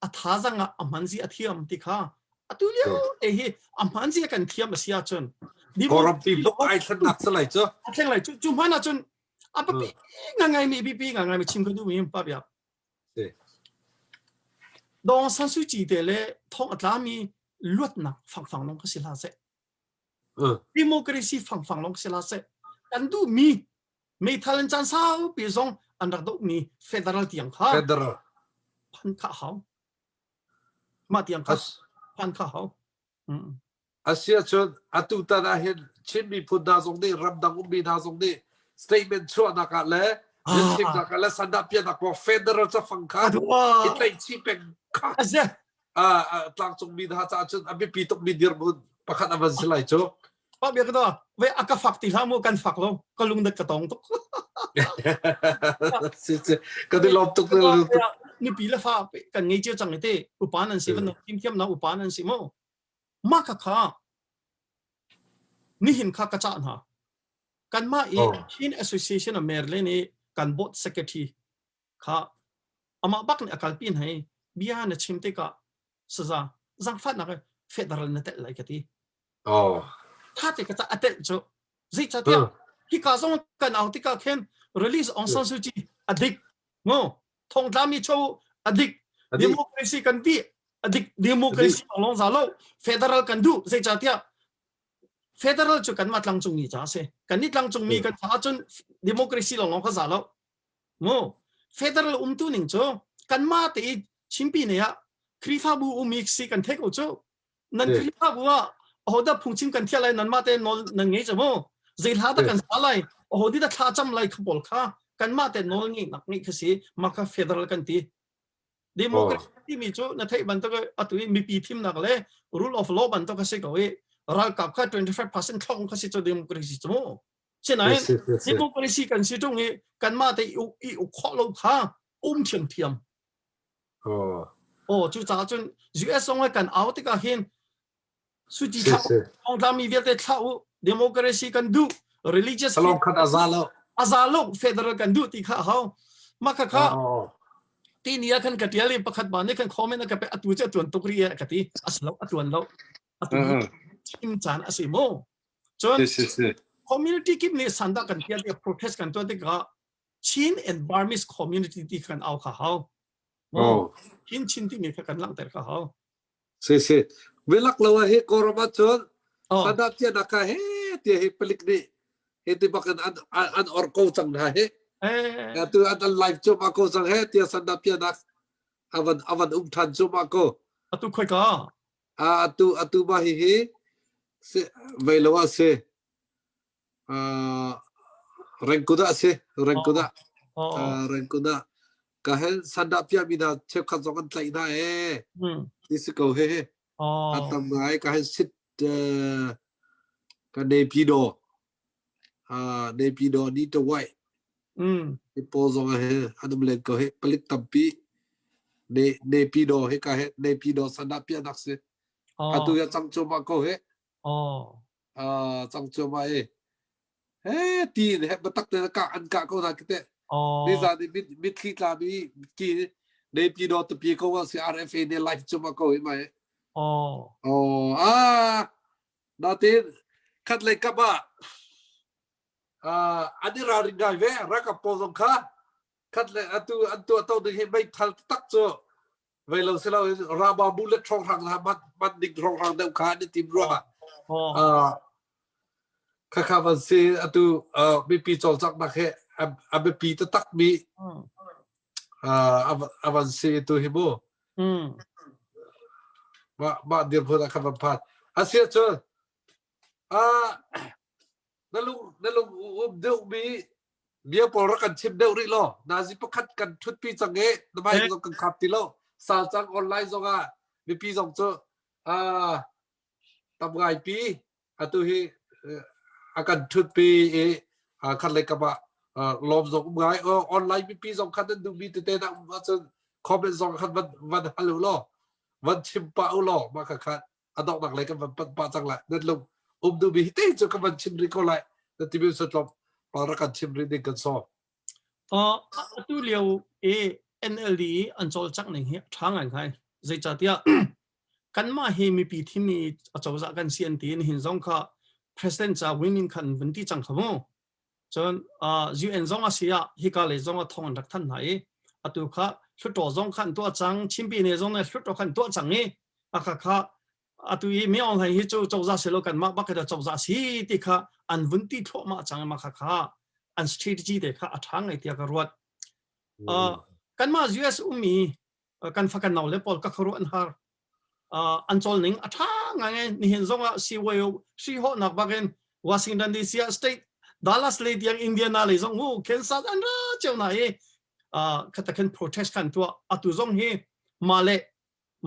a thazang ah a hman zi a thiam ti kha atu lio te hi a hman zi kan thiam a si ahcun Kawlram pi buk ai thlennak cu lai cu a thleng lai cu cu hman ahcun a papi nga ngai mi bipi nga ngai mi chim ka duh mi pa bia Dong San Suu Kyi te le thong a tlami luatnak fangfang long ka si hla seh democracy fangfang long si hla seh kan duh mi meithal in caan saupi zong an rak dohmi federal tiang kha federal phan kha hau mah tiang kha phan kha hau Asia cun atu tan ah hin Chin miphun hna zong nih ramdang ummi hna zong nih statement chuahnak ah le biachimnak ah le sandah piahnak kong federal cafang kha i tlaih chih peng kha tlangcung mi hna caah cun a biapi tukmi dirhmun pakhat a van si lai cu. Pa bia ka to ve a ka fak ti hlah mu kan fak lo ka lung dat ka tong tuk. Si si ka di lawm tuk Nupi le fa kan ngei cio cang te upa nan si van thiam thiam na upa nan si mu. Ma kha kha nihin kha ka cah hna. Kanmah i Chin Association of Maryland i kan board secretary kha amah bak nih a kalpi hna i bia na chim tikah saza zangfahnak federal na telh lai ka ti. Oh. Tha te ka ca a telh cu zeicahtiah hika zong kan au tikah khin release Aung San Suu Kyi a dik ngo thongtlami cho a dik democracy kan ti a dik democracy long za lo federal kan duh zeicahtiah federal cu kanmah tlangcung mi ca a si kan ni tlangcung mi kan caah cun democracy long long kha za lo mu federal umtu ning cu kanmah te i Chinpi ne ah Khrihfabu umi si kan theih ko cu nan Khrihfabu ah ahodah phungchim kan thiah lai nanmah te nawl nan ngei cu mu zei hla dah kan sa lai aho dah thla cam lai kha pawl kha kanmah te nawl ngeih nak ngeih kha si mah kha federal kan ti democracy timi cu na theih bantuk atu i mipi thimnak le rule of law bantuk a si ko i ralkap kha 25% thlong kha si cu democracy cu mu sinain democracy kan si tung i kanmah te i uk khawh lo kha um thiamthiam Oh, cucaah cun US zong kan au tikah hin suci thlah thongtlami vialte thlah u democracy kan duh religious Salong khat a za lo a za lo federal kan duh ti kha hau ma kha kha ti ni ah khan ka tial i pakhat ba nih khan comment ka pe atu cu atuan tuk ri ka ti aslo atuan lo atu chim caan a si mu cun community kip nih sanda kan tial i protest kan tuah tikah Chin and Burmese community ti kan au kha hau. Oh. Chin Chin timi kha kan langhter kha hau. Si si. Vilak lo hi Kawlram ahcun sandah tia nak ka he tia hi palik nih he ti bak in an an or ko cang hna hi. Eh. Atu an live cu ma ko cang he tia sanda pianak avan avan um than cu ma ko. Atu khoi ka? A atu atu ma hi hi se vei lo a si. Uh, rengkuda si rengkuda. Uh, rengkuda. Ka he sanda pia mi na cheukhat zong an tlaih hna e. Ti si ko he he. A tam ngai ka he sit ka Naypyidaw Naypyidaw ni to white hi pawl zong he an um len ko hi palik tampi ne Naypyidaw hi ka he Naypyidaw sandah piahnak si atu ya cang cuahmah ko hi cang cuahmah i he ti in he biatak te ka an kah ko hna kite nizan i mitthli tla mi ki Naypyidaw tapi ko wa si RFA ne live cuahmah ko hi mai Oh, ah, natin khat lei kap ah uh, an i ralring ngai ve ralkap pawl zong kha khat le atu an tuah to ding hi meithal tak cu vei lo si lo raba bullet hrawnghrang hna man man ding hrawnghrang deuh kha an i tim rua. Uh, khakha van si atu uh, mipi cawlcanghnak he a biapi taktak mi uh, a van si tu hi mu. Mah mah dirhmun ah khan van phan. Asiah cun uh, na lung na lung um deuhmi bia pawl rak kan chim deuh rih law nazi pakhat kan ṭhutpi cang i na mic zong kan khap ti lo sal cang online zong ah mipi zong cu uh, tam ngaipi atu hi a kan ṭhutpi i khat lei kam ah lawm zong um ngai online mipi zong khan nan duhmi tete na um ahcun comment zong khan van van hal u law van chim pah u law mah kha khan a donghnak lei kan van panh pah cang lai nan lung um duhmi hi te cu kan van chim rih ko lai na timi sa tlawm pa rak kan chim rih ding kan sawm Atu lio i NLD an cawlcangh ning hi a ṭha ngaingai. Zeicahtiah kanmah hi mipi thimmi acozah kan si an ti i nihin zong kha President ca win in khan vun ti cang kha mu. Cun UN zong a si ah hika lei zong ah thawng an rak thanh hna i atu kha hluttaw zong kha an tuah cang, Chinpi ne zong nih hluttaw kha an tuah cang i a kha kha atu i Min Aung Hlaing hi cu cozah si lo kanmah bak hi cozah si ti kha an vun ti thluahmah cang ma kha kha an strategy te kha a ṭha ngai tiah ka ruat. Uh, kanmah US ummi kan fa kan nau le pawl ka khuaruah an har. Uh, an cawl ning a ṭha ngai nihin zong ah CYO hri hawhnak bakin Washington DC ah state Dallas lei tiang Indiana lei zong mu Kansas an ra cio na i uh, khata khan protest kan tuah atu zong hi male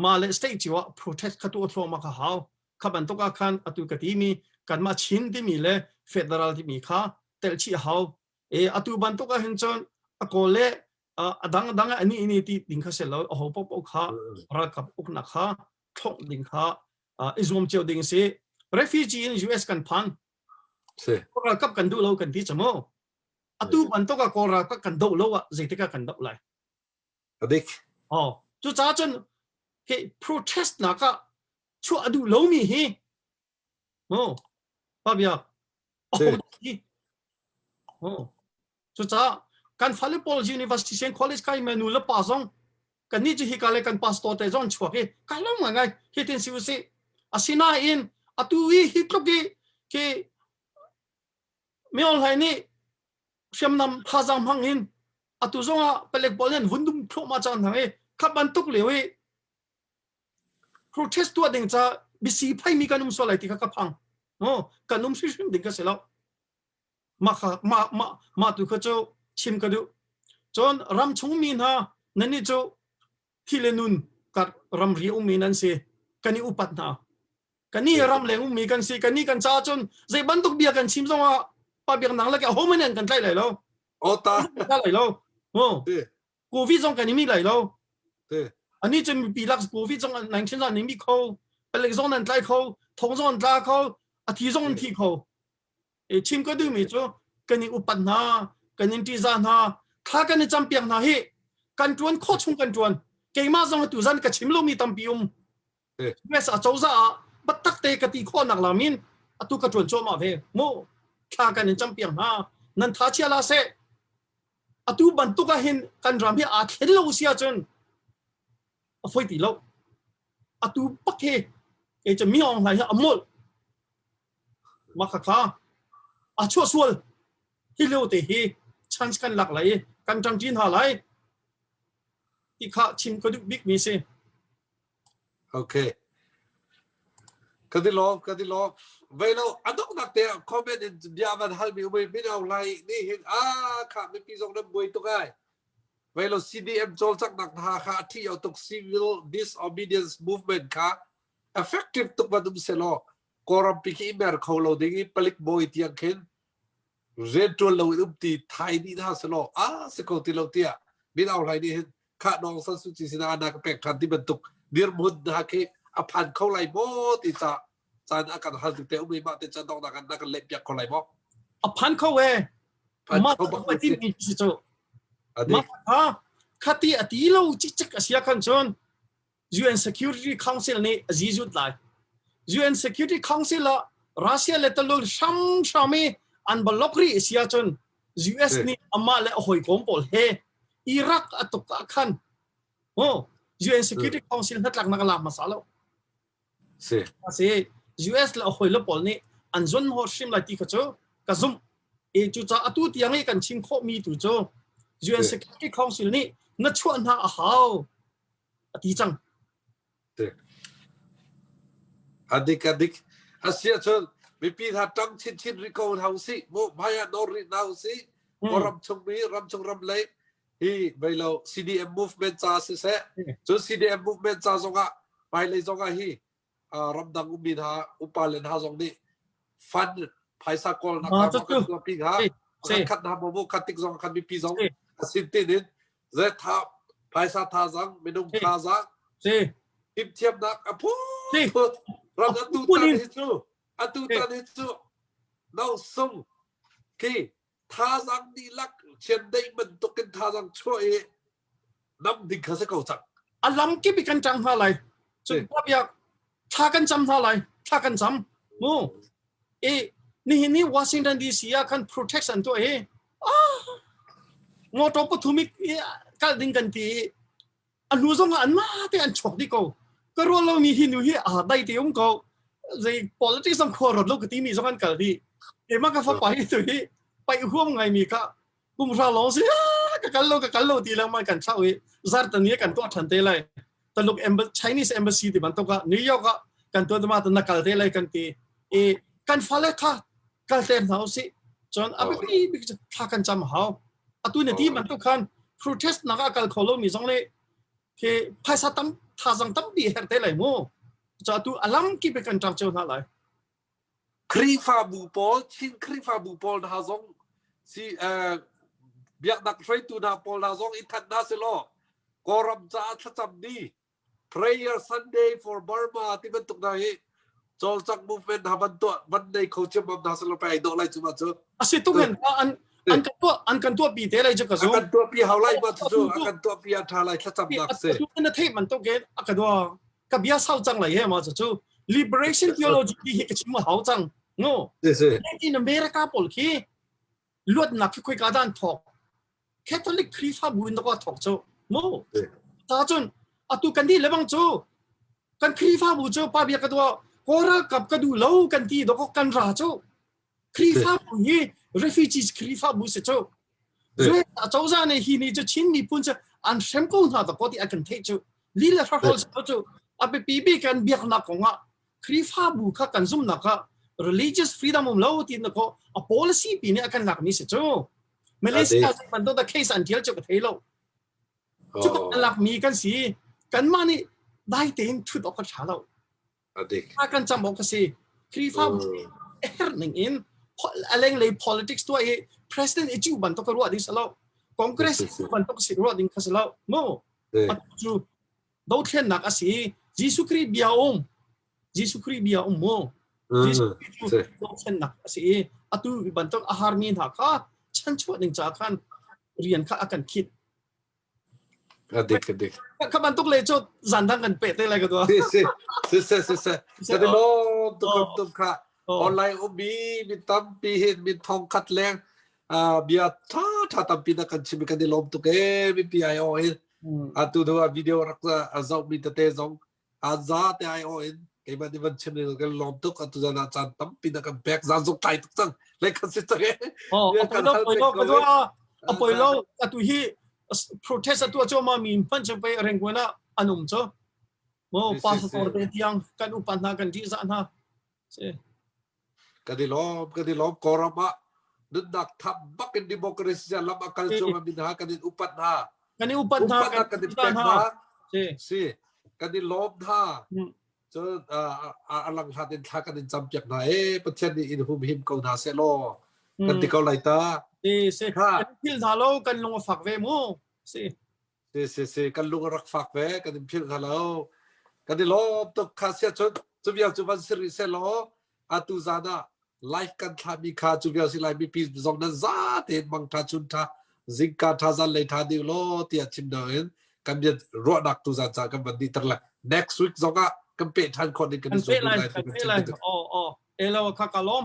mah le state cio ah protest kha tuah thluahmah kha hau kha bantuk ah khan atu ka timi kanmah Chin timi le federal timi kha telh chih a hau e atu bantuk ah hin cun a kawl le a dang dang ani ini ti ding kha se lo a ho popo kha ralkap uknak kha thlongh ding kha i zuam cio ding si refugee in US kan phan ralkap kan duh lo kan ti chamo atu bantuk ah kawl ralkap kan doh lo ah zeitik ah kan doh lai Adik. Oh, cucaah cun hi protest nak ah chuah a duh lomi hi oh, pa bia oh, hi oh. Cucaah kan fale pawl university sen college kai me nu le pa zong kan nih cu hika le kan pastor te zong chuak i kai lo ngai ngai hi tin si usih asinain atu i hi tluk i khi Myo Hlai nih hriamnam thazaang hmang in atu zongah palek pawl nih an vun dum thluahmah cang hna i kha bantuk lio i protest tuah ding ca bisi phaimi kan um sual lai ti kha ka phang no kan um hrimhrim ding ka si lo mah kha mah mah mah tu kha cu chim ka duh cun ram chung mi hna nan nih cu thi le nun kar ramri ummi nan si kan i upat hna Kani ramleng ummi kan si kani kan ca cun zei bantuk bia kan chim zongah pa biak nang le ho man kan tlai lai lo. Ota. Ka lai lo. Ho. Covid zong kan i mi lai lo. Ani cun mipi lak Covid zong 19 zong an i mi kho. Palek zong nan tlai kho. Thong zong an tla kho. A thi zong an thi kho. E chim ka duhmi cu kan i upat hna, kan in ṭihzah hna, thla kan i campiak hna hi kan ṭuan khawh chung kan ṭuan. Keimah zong atu zan ka chim lomi tampi um. US acozah ah biatak te ka ti khawhnak lam in atu ka ṭuan cuahmah ve. Mu thla kan in campiak hna. Nan tha chia la seh. Atu bantuk ah hin kan ram hi aa thlen lo si ahcun a foi ti lo. Atu pak hi kei cu mi Aung Hlaing hi a molh. Mah khakha a chuahsual hi lio te hi chance kan lak lai i kan ṭangṭi hna lai ti kha chim ka duh bik mi si. Okay. Ka ti lawm, ka ti lawm. Vei lo, a donghnak te ah comment in bia van hal mi um i Min Aung Hlaing nih hin ah kha mipi zong nan buai tuk ai. Vei lo CDM cawlcanghnak hna kha a thi tuk civil disobedience movement kha effective tuk van um selaw Kawlram pi khi i mer kho lo ding i palik bawi tiang khin rianṭuan lo in um ti thai dih hna selaw a si ko ti lo tiah Min Aung Hlaing nih hin khah Aung San Suu Kyi sinah ana ka pek ṭhan ti bantuk dirhmun hna khi a phan kho lai maw ti ca caan a kan hal tik te um i mah te can donghnak an na kan leh piak kho lai maw? A phan kho e. Phan Mah kho bak ti mi si cu. Adik. Mah kha khati a ti lo cikcek a sia khan cun UN Security Council nih a zizut lai. UN Security Council ah Russia le Taluk hramhram i an block rih si ahcun US nih amah le a hawikom pawl he Iraq a tuk ah khan oh UN Security Council hnatlaknak a lak hmasa lo. Si. Si US le a hawile pawl nih an zon hawt hrim lai ti kha cu ka zumh. E cucaah atu tiang i kan chim khawhmi tu cu UN Security Council nih na chuah hna a hau a ti cang. Adik adik. Asia cun mipi hna ṭang chinchin rih ko hna usih. Mu hmai ah nawr rih hna usih. Ram chung mi ram chung ram lei hi vei lo CDM movement ca siseh. Cun CDM movement ca zongah hmailei zongah hi ramdang ummi hna upa le hna zong nih fund phaisa kawlnak hna kan tuahpi hnga pakhat khat hna maw khat tik zong khan mipi zong a sin tin in ze tha phaisa thazang minung thazang fimthiamnak a phu phut ram atu tan hi cu atu tan hi cu no sung khi thazang dihlak chiandeih bantukin thazang chuah i nam ding kha si ko cang. A lam kip i kan ṭang hna lai. Cun biak thla kan cam hna lai. Thla kan cam. Mu. I nihin ni Washington DC ah khan protest an tuah hi. Ah! Motor pathum i kal ding kan ti i a hnu zong ah anmah te an chuak dih ko ka ruah lomi hi nu hi a dai te um ko zei politics zong khua rot lo ka timi zong an kal dih keimah ka fapa hi tu hi paih huam ngaimi ka kum hra lawng si ka kal lo ka kal lo ti lengmang kan chau i zartani kan tuah than te lai Taluk Chinese embassy ti bantuk ah New York ah kan tuah ma na kal te lai kan ti i kan fale kha kal ter hna usih cun a biapi bik cu thla kan cam hau atu na ti bantuk khan protest nak ah kal kho lo mi zong nih khi phaisa tam thazang tampi her te lai mu cu atu alam kip kan ṭang cio hna lai Khrihfabu pawl Chin Khrihfabu pawl hna zong si biaknak hruaitu hna pawl hna zong i thanh hna selaw Kawlram caah thlacam ni Prayer Sunday for Burma ti bantuk hna hi cawlcangh movement hna van tuah van nei kho ciammam hna selaw pai dawh lai cu ma cu. A si tuk hen an an kan tuah an kan tuah pi te lai cu ka zo. An kan tuah pi hau lai ma cu an kan tuah pi a tha lai thlacam nak si. Tu na theih man tuk in a ka dua ka bia sau cang lai he ma cu liberation theology ti hi ka chim hau cang no. In America pawl khi luatnak khi khoika dan thawk Catholic Khrihfabu in dawk thawk cu mu ta cun atu kan di lebang cu kan Khrihfabu cu pa bia ka duah Kawl ralkap ka duh lo kan ti dawk kan ra cu Khrihfabu hi refugees Khrihfabu si cu acozah nih hi ni cu Chin miphun cu an hrem ko hna dawk ti an kan theih cu li le hrahol cu a biapi bik kan biaknak kong ah Khrihfabu kha kan zumnak ah religious freedom um lo ti na ko a policy pi nih a kan lak mi si cu Malaysia bantuk da case an tial cu ka thei lo cu kan lak mi kan si kanmah nih dai tein thut awk ka tha lo a kan cam awk ka si Khrihfabu her ning in a lenglei politics tuah i president i cu bantuk ka ruah ding si lo congress bantuk si ruah ding kha si lo mu cu dothlennak a si Jesuh Khrih bia um Jesuh Khrih bia um mu Jesuh Khrih cu dothlennak a si i atu bantuk a harmi hna kha chanchuah ding ca khan rian kha a kan khit adik adik kha bantuk le cu zan dang kan pe te lai ka tua si si si si si si ka ti lom tu kam tum kha online ummi mi tampi hin min thong khat leng bia tha tha tampi na kan chim kan i lawm tuk e mi pi ai o in atu tu ah video rak zoh mi tete zong a za te ai o in keimah nih van chim ning kan lawm tuk atu zan ah caan tampi na kan pek zan zong tlai tuk cang le kan si cang e oh kan hal pek ko. A poi lo atu hi protest atu cuahmah mi hmanh cu pei Rangoon ah an um cu. Mo pastor te tiang kan upa hna kan ṭihzah hna. Si. Kan i lawm, kan i lawm. Kawlram ah nunnak thap bak in democracy lam a kal cuahmah mi hna kan in upat hna. Kan i upat hna, kan i pek hna. Si. Kan i lawm hna. Cun a lang hlat in thla kan in campiak hna e Pathian nih in humhim ko hna seh law kan ti ko lai ta. Si si kan phil hna lo kan lung a fak ve mu. Si. Si si si kan lung a rak fak ve kan in phil hna lo. Kan i lawm tuk kha sia cun cu vial cu van si rih seh law atu zan ah live kan thlahmi kha cu vial si lai mipi zong nan za tein mang tha chun tha zingka tha zan lei tha ding law tiah chim ding in kan bia ruahnak tu zan ca kan van dih ter lai next week zong ah kan pe than khawh ding kan i zuam lai kan pe lai oh oh elo kha ka lom.